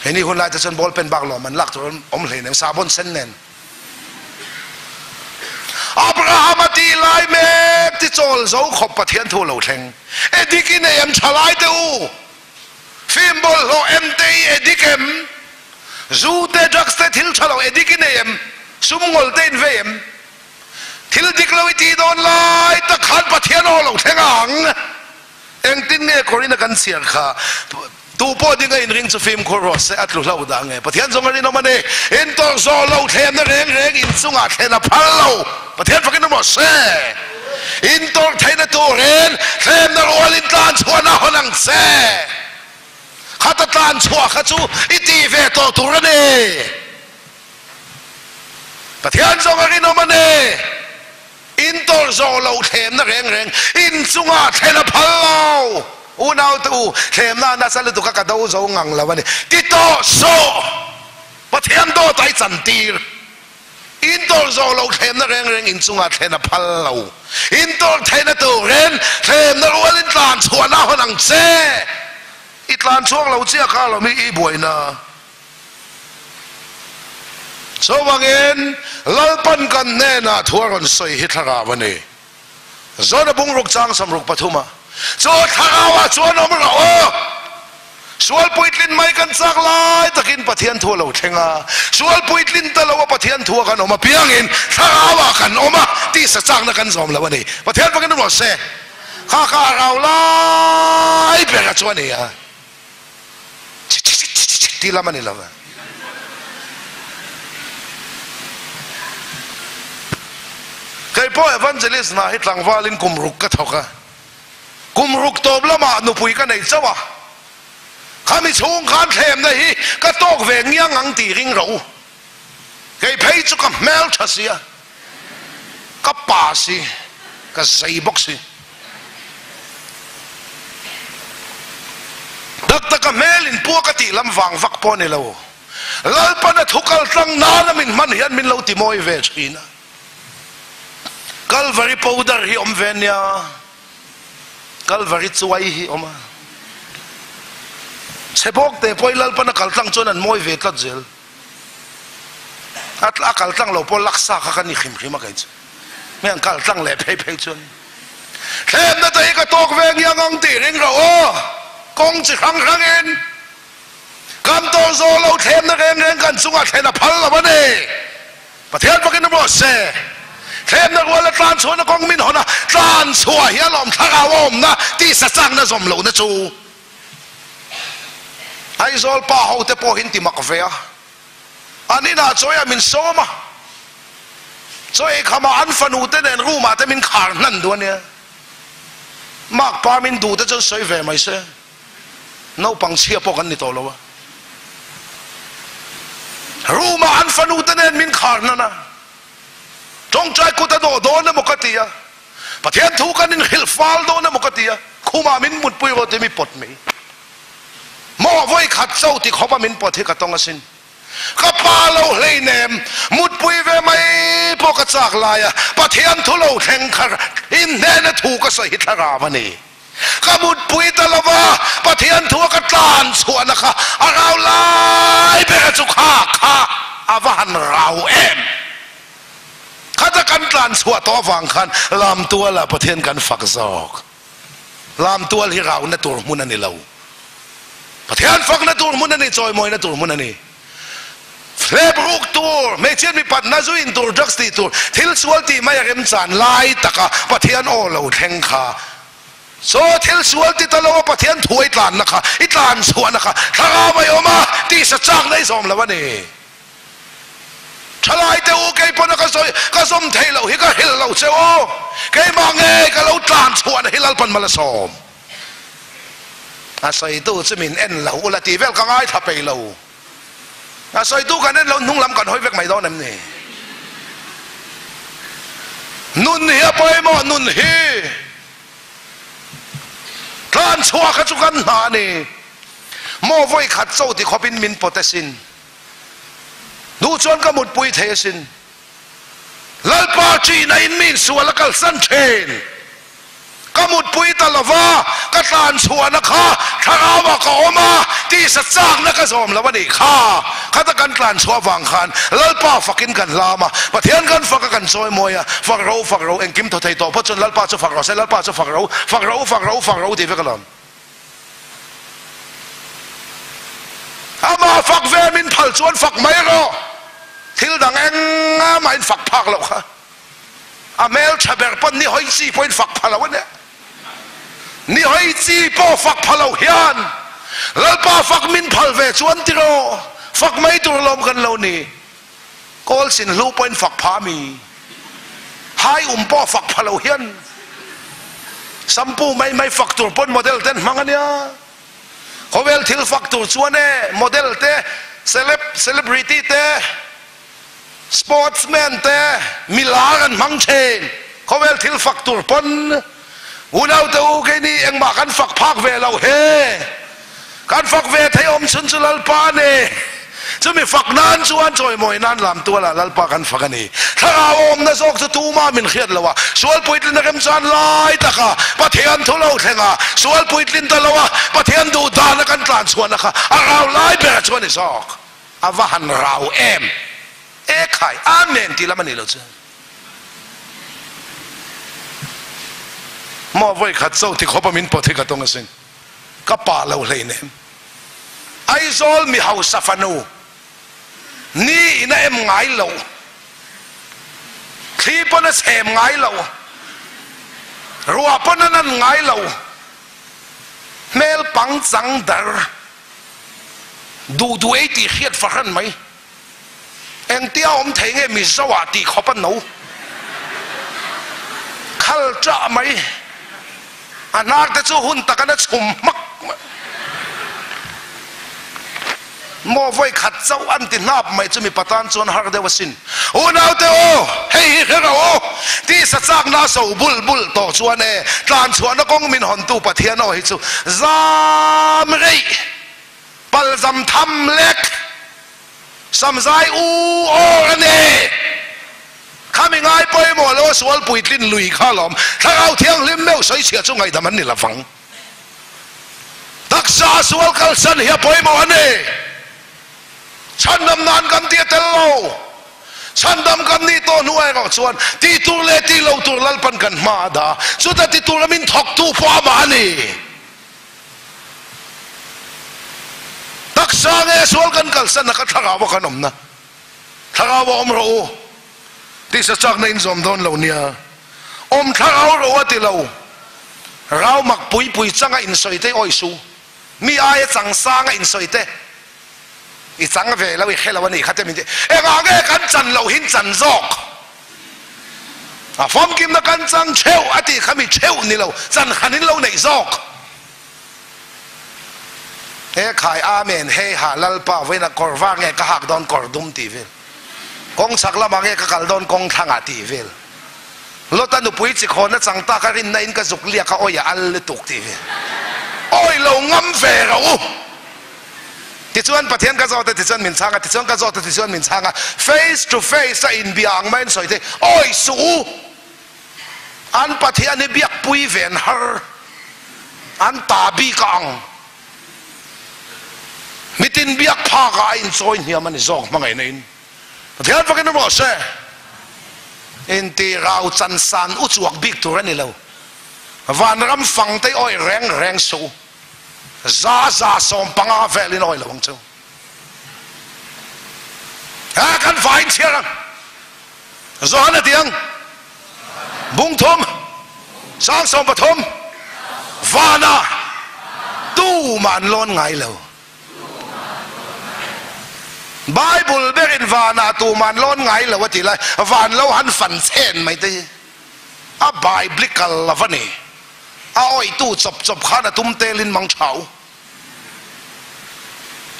Hei ni hun lai te chuan ball pen bak lawm an lak tur awm hlei nem sahbawn sen nen. Abraham a tih lai mek ti chawl zo khawp Pathian thu lo thleng. Edik i nei em tha lai te u. Fim bawlhhlawh em te i edik em? Zu te drugs te thil tha lo edik i nei em? Sum ngawl te in vei em? Thil dik lo i tih dawn lai tak khan Pathian aw lo thleng ang. Engtin nge Korina kan chhiar kha? Tu pawh ding a inring chu fimkhur rawh se, a tlu hlo dah nge? Pathian zawng a rinawm a ni. Intawrh zawh lo thlemna reng reng inchungah thlen a phal lo. Pathian fakin awm rawh se. Intawrh theihna turin thlemna rual in tlan chhuahna hawn ang che. Khata tlan chhuah kha chu i tih ve tawh tur a ni. Pathian zawng a rinawm a ni. In tawrh zawh loh thlemna reng reng in chungah thlen a phal lo. Unaute u, thlemna a nasa lutuk a ka do zo ngang lo a ni. Ti tawh sawh! Pathian dawt a i chantir. In tawrh zawh loh thlemna reng reng in chungah thlen a phal lo. In tawrh theihna turin thlemna rualin tlan chhuahna hawn ang che. I tlan chhuak lo chiah kha lo mi i buaina. Chuvangin, Lalpan kan hnenah thu a rawn sawi hi thlarau a ni. Zawna bungruk chang samruk pathuma chu thlarauah chuan awm rawh aw. Sual puitlin mai kan chak lai takin Pathian thu a lo thleng a, sual puitlin ta lo a Pathian thu a kan awm apiangin thlarauah kan awm a, tisa chakna kan zawm lo a ni. Pathian fakin rawh se. Kha kha a rau lai ber a chu a ni a. Tih lam a ni lo. Kei pawh evangelist hna hi tlangvalin kum ruk ka thawk a, kum ruk tawp lamah nupui ka nei chauh a, khami chhung khan thlemna hi ka tawk ve ngiang ang tih ring rawh u. Kei phei chu ka hmel tha si a, ka pa si, ka zei bawk si. Tak taka hmel in pua ka tih lam vang vak pawh a ni lo. Lalpan a thu kal tlang nana min hman hian min lo ti mawi ve thin a. Kalvari powder hi awm ve nia, Kalvari chuai hi awm a. Chhe bawk te pawh hi Lalpan a kal tlang chuan an mawi ve tlat zel. A kal tlang lo pawh laksa kha ka ni hrim hrim a kei chu. Mi an kal tlang leh phei phei chuan thlemna te hi ka tawk ve ngiang ang tih ring rawh aw. Kawng chi hrang hrangin kan tawh zawh lo thlemna reng reng kan chungah thlen a phal lo a ni. Pathian fakin rawh se. Thlemna ruala tlan chhuahna kawng min hawn a, tlan chhuah hi a lawm thlarau a awmna tisa chakna zawm lohna chu. Aizawl pa ho te pawh hi an ti mak ve a, an inah chawi ah min sawm a, chaw ei kham ah an fanu te nen room ah te min khar hnan duh a nia, mark pa min duh te chuan sawi ve mai se, naupang chhia pawh kan ni tawh lo a, room ah an fanu te nen min khar hnan a, tawngtai kut a dawh dawn emaw ka ti a. Pathian thu kan inhrilh fal dawn emaw ka ti a, khumah min mutpui rawh tih mi pawt mai. Maw vawi khat cho ti khawpa min pawt hi ka tawng asin. Ka pa lo hleinem, mutpui ve mai pawh ka chak lai a, Pathian thu lo thleng kha inhnehna thu ka sawi hi thlarau a ni. Ka mutpui ta lo va, Pathian thu a ka tlan chhuahna kha a rau lai ber a chu kha kha a va han rau em! Khata kan tlan chhuah tawh avang khan Lamtualah Pathian kan fak zawk. Lamtual hi rauhna tur hmun a ni lo. Pathian fakna tur hmun a ni, chawimawina tur hmun a ni. Hlep ruk tur, hmeichhiat mipat hna zu in tur, drugs tih tur, thil sual tih mai a remchan lai taka Pathian aw lo thleng kha. Chaw thil sual ti ta lo a Pathian thu a i tlanna kha, i tlan chhuahna kha thlarau a i awm a, tisa chakna i zawm lo a ni. Thalai te u, kei pawn a ka sawi, ka zawm theih loh hi ka hrilh lo che u. Keimah nge ka lo tlan chhuahna hi Lalpan mal a sawm. A sawitu chu min en lo ula tih vel ka ngaithla pei lo. A sawitu kan en lo hnung lam kan hawi vek mai dawn em ni? Nun hi a pawimawh nun hi tlan chhuah kha chu kan hna a ni. Maw vawi khat cho ti khawpin min pawt asin. Duh chuan ka mutpui thei asin. Lalpa ṭihna in mi insual a kalsan ṭhin. Ka mutpui ta lo va, ka tlan chhuahna kha thlarauah ka awm a, tisa chakna ka zawm lo a nih kha. Khata kan tlan chhuah vang khan Lalpa fakin kan hlam a, Pathian kan fak a kan chawi mawi a, fak ro fak ro engkim thaw thei tawh phawt chuan Lalpa chu fak rawh se, Lalpa chu fak ro, fak ro fak ro fak ro tih vek alawm. Amah fak ve min phal chuan fak mai rawh, thil dang engah mah in fak phak loh kha. A hmel tha ber pawn ni hawi chi pawhin fak pha lo a nia. Ni hawi chi pawh fak pha lo hian Lalpa fak min phal ve chuan tiraw fak mai tur lawm kan lo ni. Kawl sin hlu pawhin fak pha mi. Hai um pawh fak pha lo hian shampoo mai mai fak tur pawn model ten hmang a nia. Khawvel thil fak tur chuan e model te celeb celebrity te Sportsman te milar an hmang thin. Khawvel thil fak tur pawn unaute u keini engmah kan fak phak ve lo he. Kan fak ve thei awm chhun chu Lalpa a ni. Chumi fak nan chuan chawimawi nan lam tualah Lalpa kan fak a ni. Thlarau awmna zawk chu tuma min hriat lo a, sual puitlin a remchan lai taka Pathian thu lo thleng a, sual puitlin ta lo a, Pathian duh dana kan tlan chhuahna kha a rau lai ber chu a ni zawk. A va han rau em! E khai, Amen tih lam a nih loh chu. Maw vawi khat cho ti khawp a min pawt hi ka tawng asin. Ka pa lo hlei nem. Aizawl mi hausa fanu ni in a em ngai lo. Thli pawn a chhem ngai lo. Ruah pawn a nan ngai lo. Hmel pangchang dar. Duh duh ei tih hriat fahran mai. Engtia awm thei nge Mizo ah tih khawp a no. Khal chah mai. A hnar te chu hun tak an a chhum hmak mai. Maw vawi khat chauh an ti hnap mai chu mipa tan chuan har deuh asin. Unaute aw, hei hi hre rawh aw, tisa chakna a so bul bul tawh chuan e, tlan chhuahna kawng min hawntu Pathian aw hi chu zam reih, palzam tham lek, samzai u awr a ni. Khami ngai pawimawh lo a sual puitlin lui kha alawm, Thlarau Thianghlim meuh sawichhiah chu ngaihdam an ni lovang. Taksa a sual kalsan hi a pawimawh a ni. Chhandam nan kan ti a tel lo. Chhandam kan nih tawh hnuah erawh chuan tih tur leh tih lo tur Lalpan kan hma a dah. Chuta ti tura min thawktu pawh amah a ni. Taksa nge sual kan kalsan a ka thlarau a kan awmna. Thlarau a awm rawh u. Tisa chakna in zawm dawn lo nia. Awm thlarau rawh u a ti lo. Rau mak pui pui changa insawi te awi su. Mi aia chang sanga insawi te i chang ve lo i hre lo a nih kha te min ti. Engah nge kan chan loh hin chan zawk? A famkimna kan chang theuh a tih kha mi theuh ni lo, chan han in lo neih zawk. He khai Amen hei ha Lalpa vawiin a kawr var nge ka hak dawn kawr dum tih vel. Kawng chhak lamah nge ka kal dawn kawng thlangah tih vel. Lota nupui chi khawn a chang tak a rinna in ka zuk liak a awi a al lutuk tih vel. Awi lo ngam ve rawh u. Tichuan Pathian ka zawt a tichuan min chhang a, tichuan ka zawt a tichuan min chhang a. Face to face a inbia ang maiin sawi thei, awi suh u. An Pathian hi biakpui ven har, an ta bik a ang. Mitin biak phak ah a inchawi hniam a ni zawk hmangaihna in. Pathian fakin rawh se. Inti rau chan san u chuak bik tur a ni lo. Vanram fang te awi reng reng suh u. Za 150 vel in awi lo ang chu. Ha kan vain chhiar ang. Johan a ti ang. Bung thum, sang 13, vana tumah an lawn ngai lo. Bible berin vana tumah an lawn ngai lo a ti lai, van lo han fan chen mai te hi. A biblical lo a ni. A awihtu chawp chawp khan a tum telin mang tha u.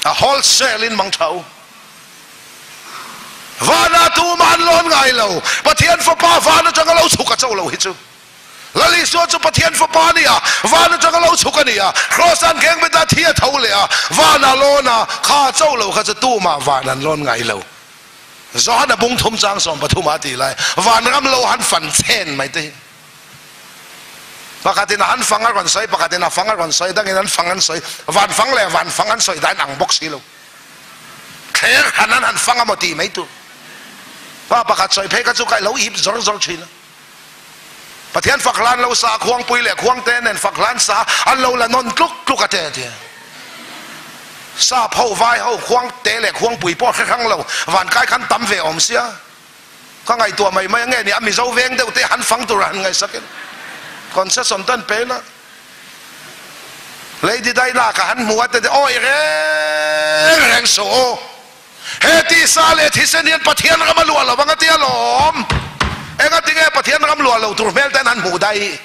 A wholesale in mang tha u. Vana tumah an lawn ngai lo. Pathian Fapa van atanga lo chhuk a cho lo hi chu. Lal Isua chu Pathian Fapa a ni a, van atanga lo chhuk a ni a, Kraws an kheng bet a, thi a tho leh a, van a lawn a, kha cho lo kha chu tumah van an lawn ngai lo. Johana bung thum chang 13 ah a ti lai, vanram lo han fan chen mai te hi. Pakhatin a han fang a rawn sawi, pakhatin a fang a rawn sawi, dangin an fang an sawi, van fang leh van fang an sawi dan ang bawk si lo. Thler han an han fang a maw ti mai tur. Pa pakhat sawi phei kha chu ka lo ip zawr zawr thin a. Pathian fak hlan lo sa khuangpui leh khuangte nen fak hlan sa an lo la nawn tluk tluk a te a ti. Sap ho vai ho khuangte leh khuangpui pawh hre hrang lo van kai khan tam ve awm sia. Ka ngaihtuah mai mai a nge ni a Mizo veng deuh te han fang tur a han ngaihsak in concession te an pe la. Lady Dinah ka han hmu a te te awi reng reng suh u. He tisa leh thisen hian Pathian ram a luah lo ang a ti alawm. Engatinge Pathian ram luah lo tur hmel ten han hmuh daih?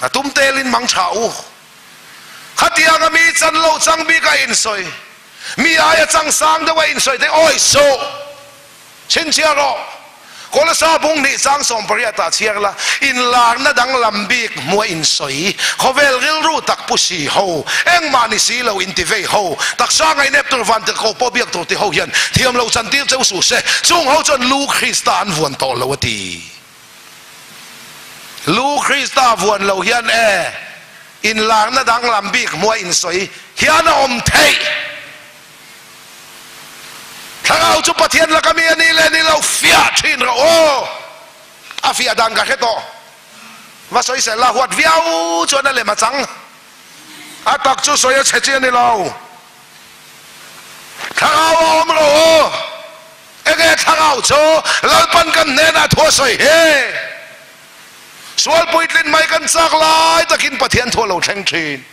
A tum telin mang tha u. Khatianga mi chan lo chang bik a insawi, mi aia chang sang deuh a insawi te awi suh. Chhinchhiah rawh. Kolasa bung hnih chang 18 ah chhiar la, inlarna danglam bik hmuh a insawi, khawvel rilru tak pu si ho, engmah ni si lo inti vei ho, taksa ngaihnep tur van tirhkoh pawh biak tur ti ho hian thiam lo chantir cheu suh se, chung ho chuan Lu Krista an vuan tawh lo a ti. Lu Krista vuan lo hian e, inlarna danglam bik hmuh a insawi hian a awm theih. Thlarau chu Pathian laka mi a nih leh ni lo fiah thin rawh aw. A fiah dan ka hre tawh. Va sawi sel la huat viau chuan a lem a chang. A tak chu sawi a chhe chi a ni lo. Thlarau a awm rawh aw. Enge thlarau chu Lalpan kan hnenah thu a sawi he. Sual puitlin mai kan chak lai takin Pathian thu a lo thleng thin.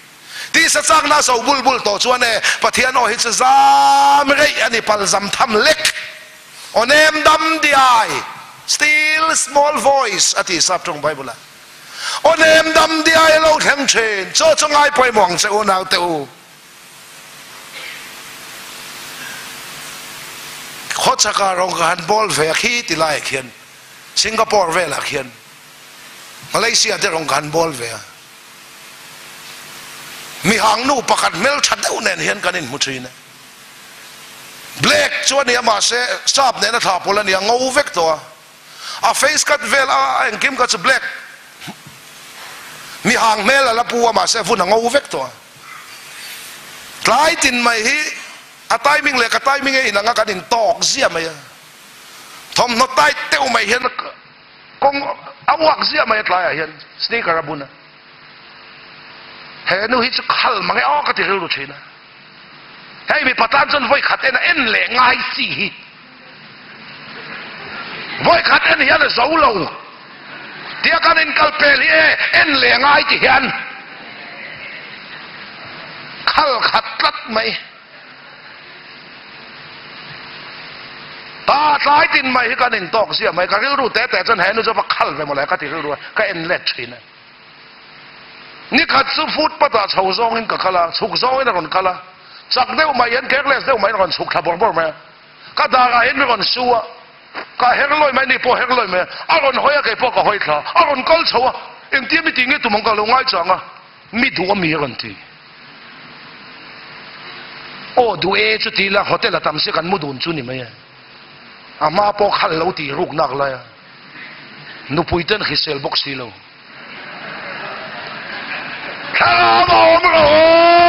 Tisa chakna so bul bul tawh chuan e Pathian aw hi chu zam reih a ni pal zam tham lek aw nem dam diai, still small voice, a ti sap tawng Bible ah. Aw nem dam diai a lo thleng thin, chaw chu ngai pawimawh ang che u naute u. Khawchhaka rawng ka han bawl ve a khi ti laiah khian Singapore velah khian Malaysia te rawng ka han bawl ve a. Mihang nu pakhat hmeltha deuh nen hian kan inhmu thin e. Black chu a nia mahse sap nena thla pawl a nia ngo vek tawh a. A face cut vel a engkim kha chu black mihang hmel a la pu a mahse vun a ngo vek tawh a. Tlai tin mai hi a timing leh ka timing a inang a kan intawk ziah mai a. Thawmhnaw tight deuh mai hian Kawng a uak ziah mai a tlaiah hian sneaker a bun a, he nu hi chu khal mang e aw ka ti rilru thin a, hei mipa tan chuan vawi khat en a en leh ngai chi hi vawi khat en hian a zo lo tia kan inkal pel hi e en leh ngai ti hian khal khat tlat mai. Ta tlai tin mai hi kan intawk ziah mai, ka rilru teh teh chuan he nu chu va khal ve mawle ka ti rilru a, ka en let thin a. Nikhat chu footpath ah chho zawngin ka kal a, chhuk zawngin a rawn kal a, chak deuh mai hian careless deuh maiin a rawn chhuk thla bawrh bawrh mai a, ka darah hian mi rawn su a, ka her lawi mai ni pawh her lawi mai a, a rawn hawi a kei pawh ka hawi thla, a rawn kal chho a, engtia mi tih nge tum ang ka lo ngaichang a. Mi duh a mi a rawn ti. Aw duh e chu ti ila hotel a tam sia kan mu dun chu ni mai e. A hma pawh khal lo tih ruk nak lai a. Nupui ten hrisel bawk si lo. Thlarau a awm rawh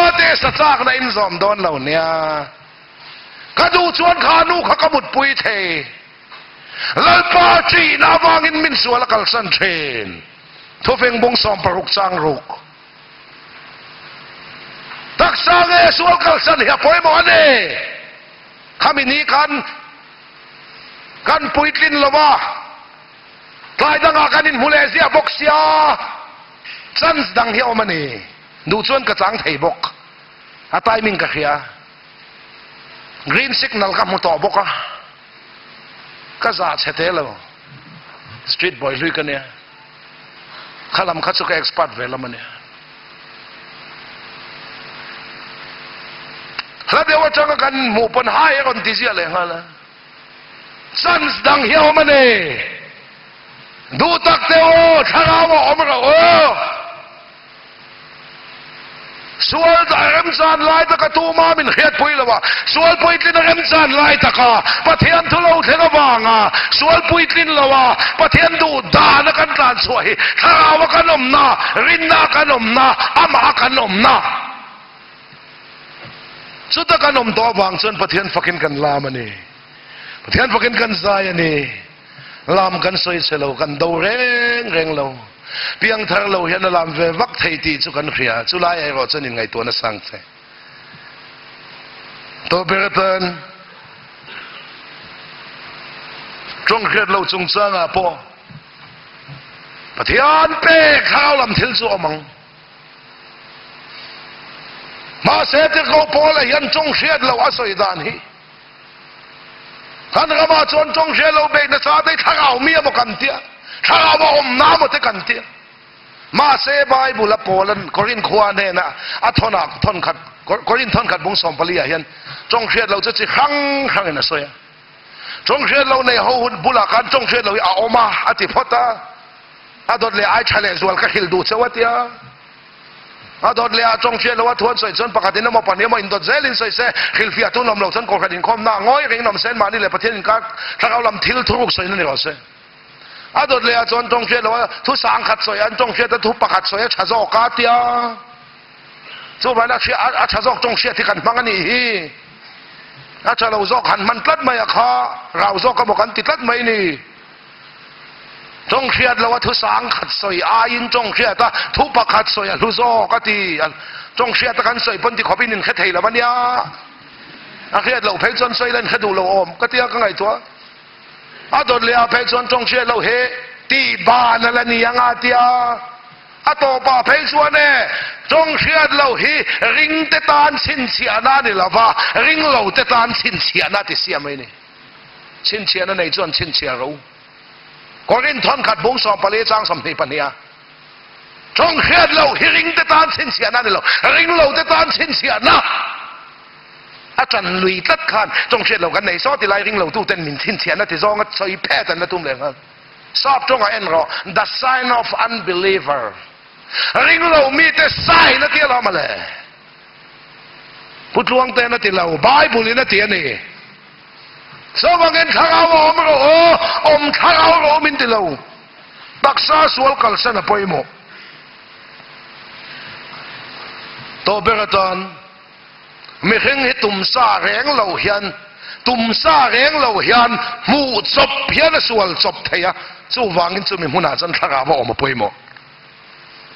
aw tih sa chak na in zawm dawn lo nia. Ka duh chuan kha nu kha ka mutpui thei. Lalpa ṭihna avangin min sual a kalsan ṭhin. Thufeng bung 60 chang ruk. Taksa nge sual kalsan hi a pawimawh a ni. Khami ni khan kan puitlin lo va, tlai dangah kan inhmu leh ziah bawk sia, chance dang hi a awm a ni. Duh chuan ka chang thei bawk. A timing ka hria. Green signal ka hmu tawh bawk a, ka zah chhe te lo. Street boy hlui ka nia. Kha lam kha chu ka expert ve lam a nia. Hla deuh atanga kan hmuh pawn hai a rawn ti ziah leh nghal a. Chance dang hi a awm a ni. Duh tak te aw, thlarau a awm rauh aw. Sual a remchan lai taka tuma min hriatpui lo a, sual puitlin a remchan lai taka Pathian thu lo thleng avanga sual puitlin lo a Pathian duh dana kan tlan chhuah hi thlarau a kan awmna, rinna a kan awmna, amah a kan awmna. Chuta kan awm tawh avang chuan Pathian fakin kan lam a ni. Pathian fakin kan zai a ni. Lam kan sawi chhe lo, kan do reng reng lo. Piangthar lo hian a lam ve vak thei tih chu kan hria. Chu lai erawh chuan inngaihtuahna sang che. Tawh ber atan tawng hriat lo chungchangah pawh Pathian pek thlarau lam thil chu awm ang. Mahse Tirhkoh Paula hian tawng hriat loh a sawi dan hi Kan ramah chuan tawng hria lo beih nasa te thlarau mi emaw kan tia, thlarau a awm na emaw te kan tia. Mahse Bible a Paula'n Korinth khua hnena a thawnah thawnkhat Korinth thawnkhat bung 14 ah hian tawng hriat lo chu chi hrang hrangin a sawi a. Tawng hriat lo nei ho hun bulah khan tawng hriat lo hi a awm a a ti phawt a. A dawt leh ai tha leh zual ka hrilh duh cheu a tia. A dawt leh ah tawng hriat lo a thu an sawi chuan pakhatin emaw pahnih emaw indawt zelin sawi se, hrilhfiah tu nawm lo chuan Kohhran inkhawmna ah ngawi reng nawm sen mahni leh Pathian inkar thlarau lam thil thuruk sawina ni rawh se. A dawt leh ah chuan tawng hriat lo a thu sangkhat sawi an tawng hriat a thu pakhat sawi a tha zawk a tia. Chuvangin a hria a tha zawk tawng hriat hi kan hmang a nih hi. A tha lo zawk han hman tlat mai a kha rau zawk emaw kan ti tlat mai ni. Tawng hriat lo a thu sang khat sawi aiin tawng hriat a thu pakhat sawi a hlu zawk a ti. Tawng hriat a kan sawi pawn ti khawpin in hre thei lo a nia. A hriat loh phei chuan sawi la in hre duh lo awm ka tia ka ngaihtuah. A dawt leh ah phei chuan tawng hriat loh he tih ban a la ni ang a tia. A tawpah phei chuan e tawng hriat loh hi ring te tan chhinchhiahna a ni lo va, ring lo te tan chhinchhiahna a ti siam mai a ni. Chhinchhiahna nei chuan chhinchhiah ro. Korinth thawnkhat bung 14 chang 22 a tawng hriat lo hi ring te tan chhinchhiahna a ni lo, ring lo te tan chhinchhiahna a tan lui tlat khan tawng hriat lo kan nei saw ti lai ring lo tu ten min chhinchhiahna ti zawnga sawi phet an la tum leh nghal. Sap tawngah en rawh, the sign of unbeliever, ring lo mite sign a ti alawm a le. Pu Tluangte'n a ti lo, Bible in a ti a ni. Chuvangin thlarau a awm rawh aw, awm thlarau rawh min ti lo. Taksa sual kalsan a pawimawh. Tawh ber atan mihring hi tumsa reng lo hian tumsa reng lo hian hmuh chawp hian a sual chawp thei a, chuvangin chumi hmunah chuan thlarau a awm a pawimawh.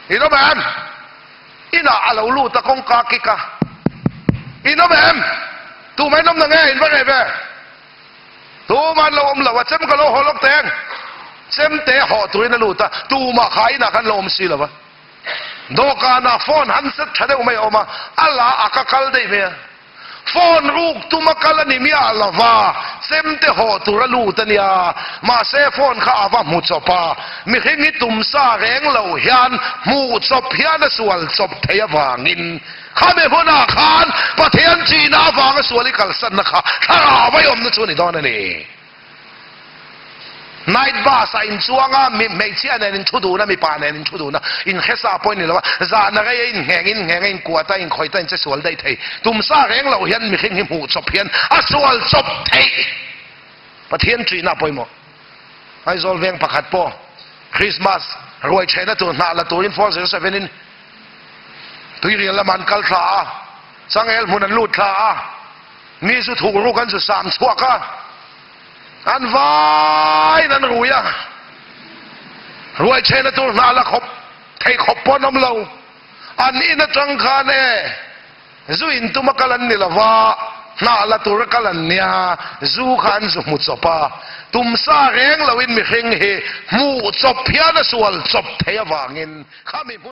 In awm em? Inah a lo lut a kawngka kik a. In awm em? Tumah in awm na nge? In va reh ve. Tumah an lo awm lo a, chem ka lo haw lawk teng. Chemte haw turin a lut a, tumah kha inah khan lo awm si lo va. Dawhkanah phone handset tha deuh mai a awm a, a la a ka kal daih mai a. Phone ruk tuma kal a ni miah lo va, chemte haw tur a lut a nia. Mahse phone kha a va hmu chawp a, mihring hi tum sa reng lo hian hmuh chawp hian a sual chawp thei avangin khami hunah khan Pathian chihna avanga sual i kalsanna kha thlarau a awmna chu a ni dawn a ni. Night bus ah in chuang a, mi hmeichhia nen in thu dun a, mipa nen in thu dun a, in hresa pawh in ni lo a, zahna rei a in ngheng in ngheng a, in kuat a, in khawih ta in che sual daih thei. Tum sa reng loh hian mihring hi hmuh chawp hian a sual chawp theih. Pathian ṭihna a pawimawh. Aizawl veng pakhat pawh Christmas ruai ṭhehna tur hnah la turin 407 in tuirial lamah an kal thla a, changel hmun an lut thla a, mi zu thuk ruk an zu sam chhuak a. An vaiin an rui a, ruai chhehna tur hna la khawp thei khawp pawh an awm lo. An in atang khan e, zu in tuma kal an ni lo va, hna la tura kal an nia, zu kha an zu hmu chawp a. Tum sa reng loin mihring hi hmuh chawp hian a sual chawp thei avangin khami hmun.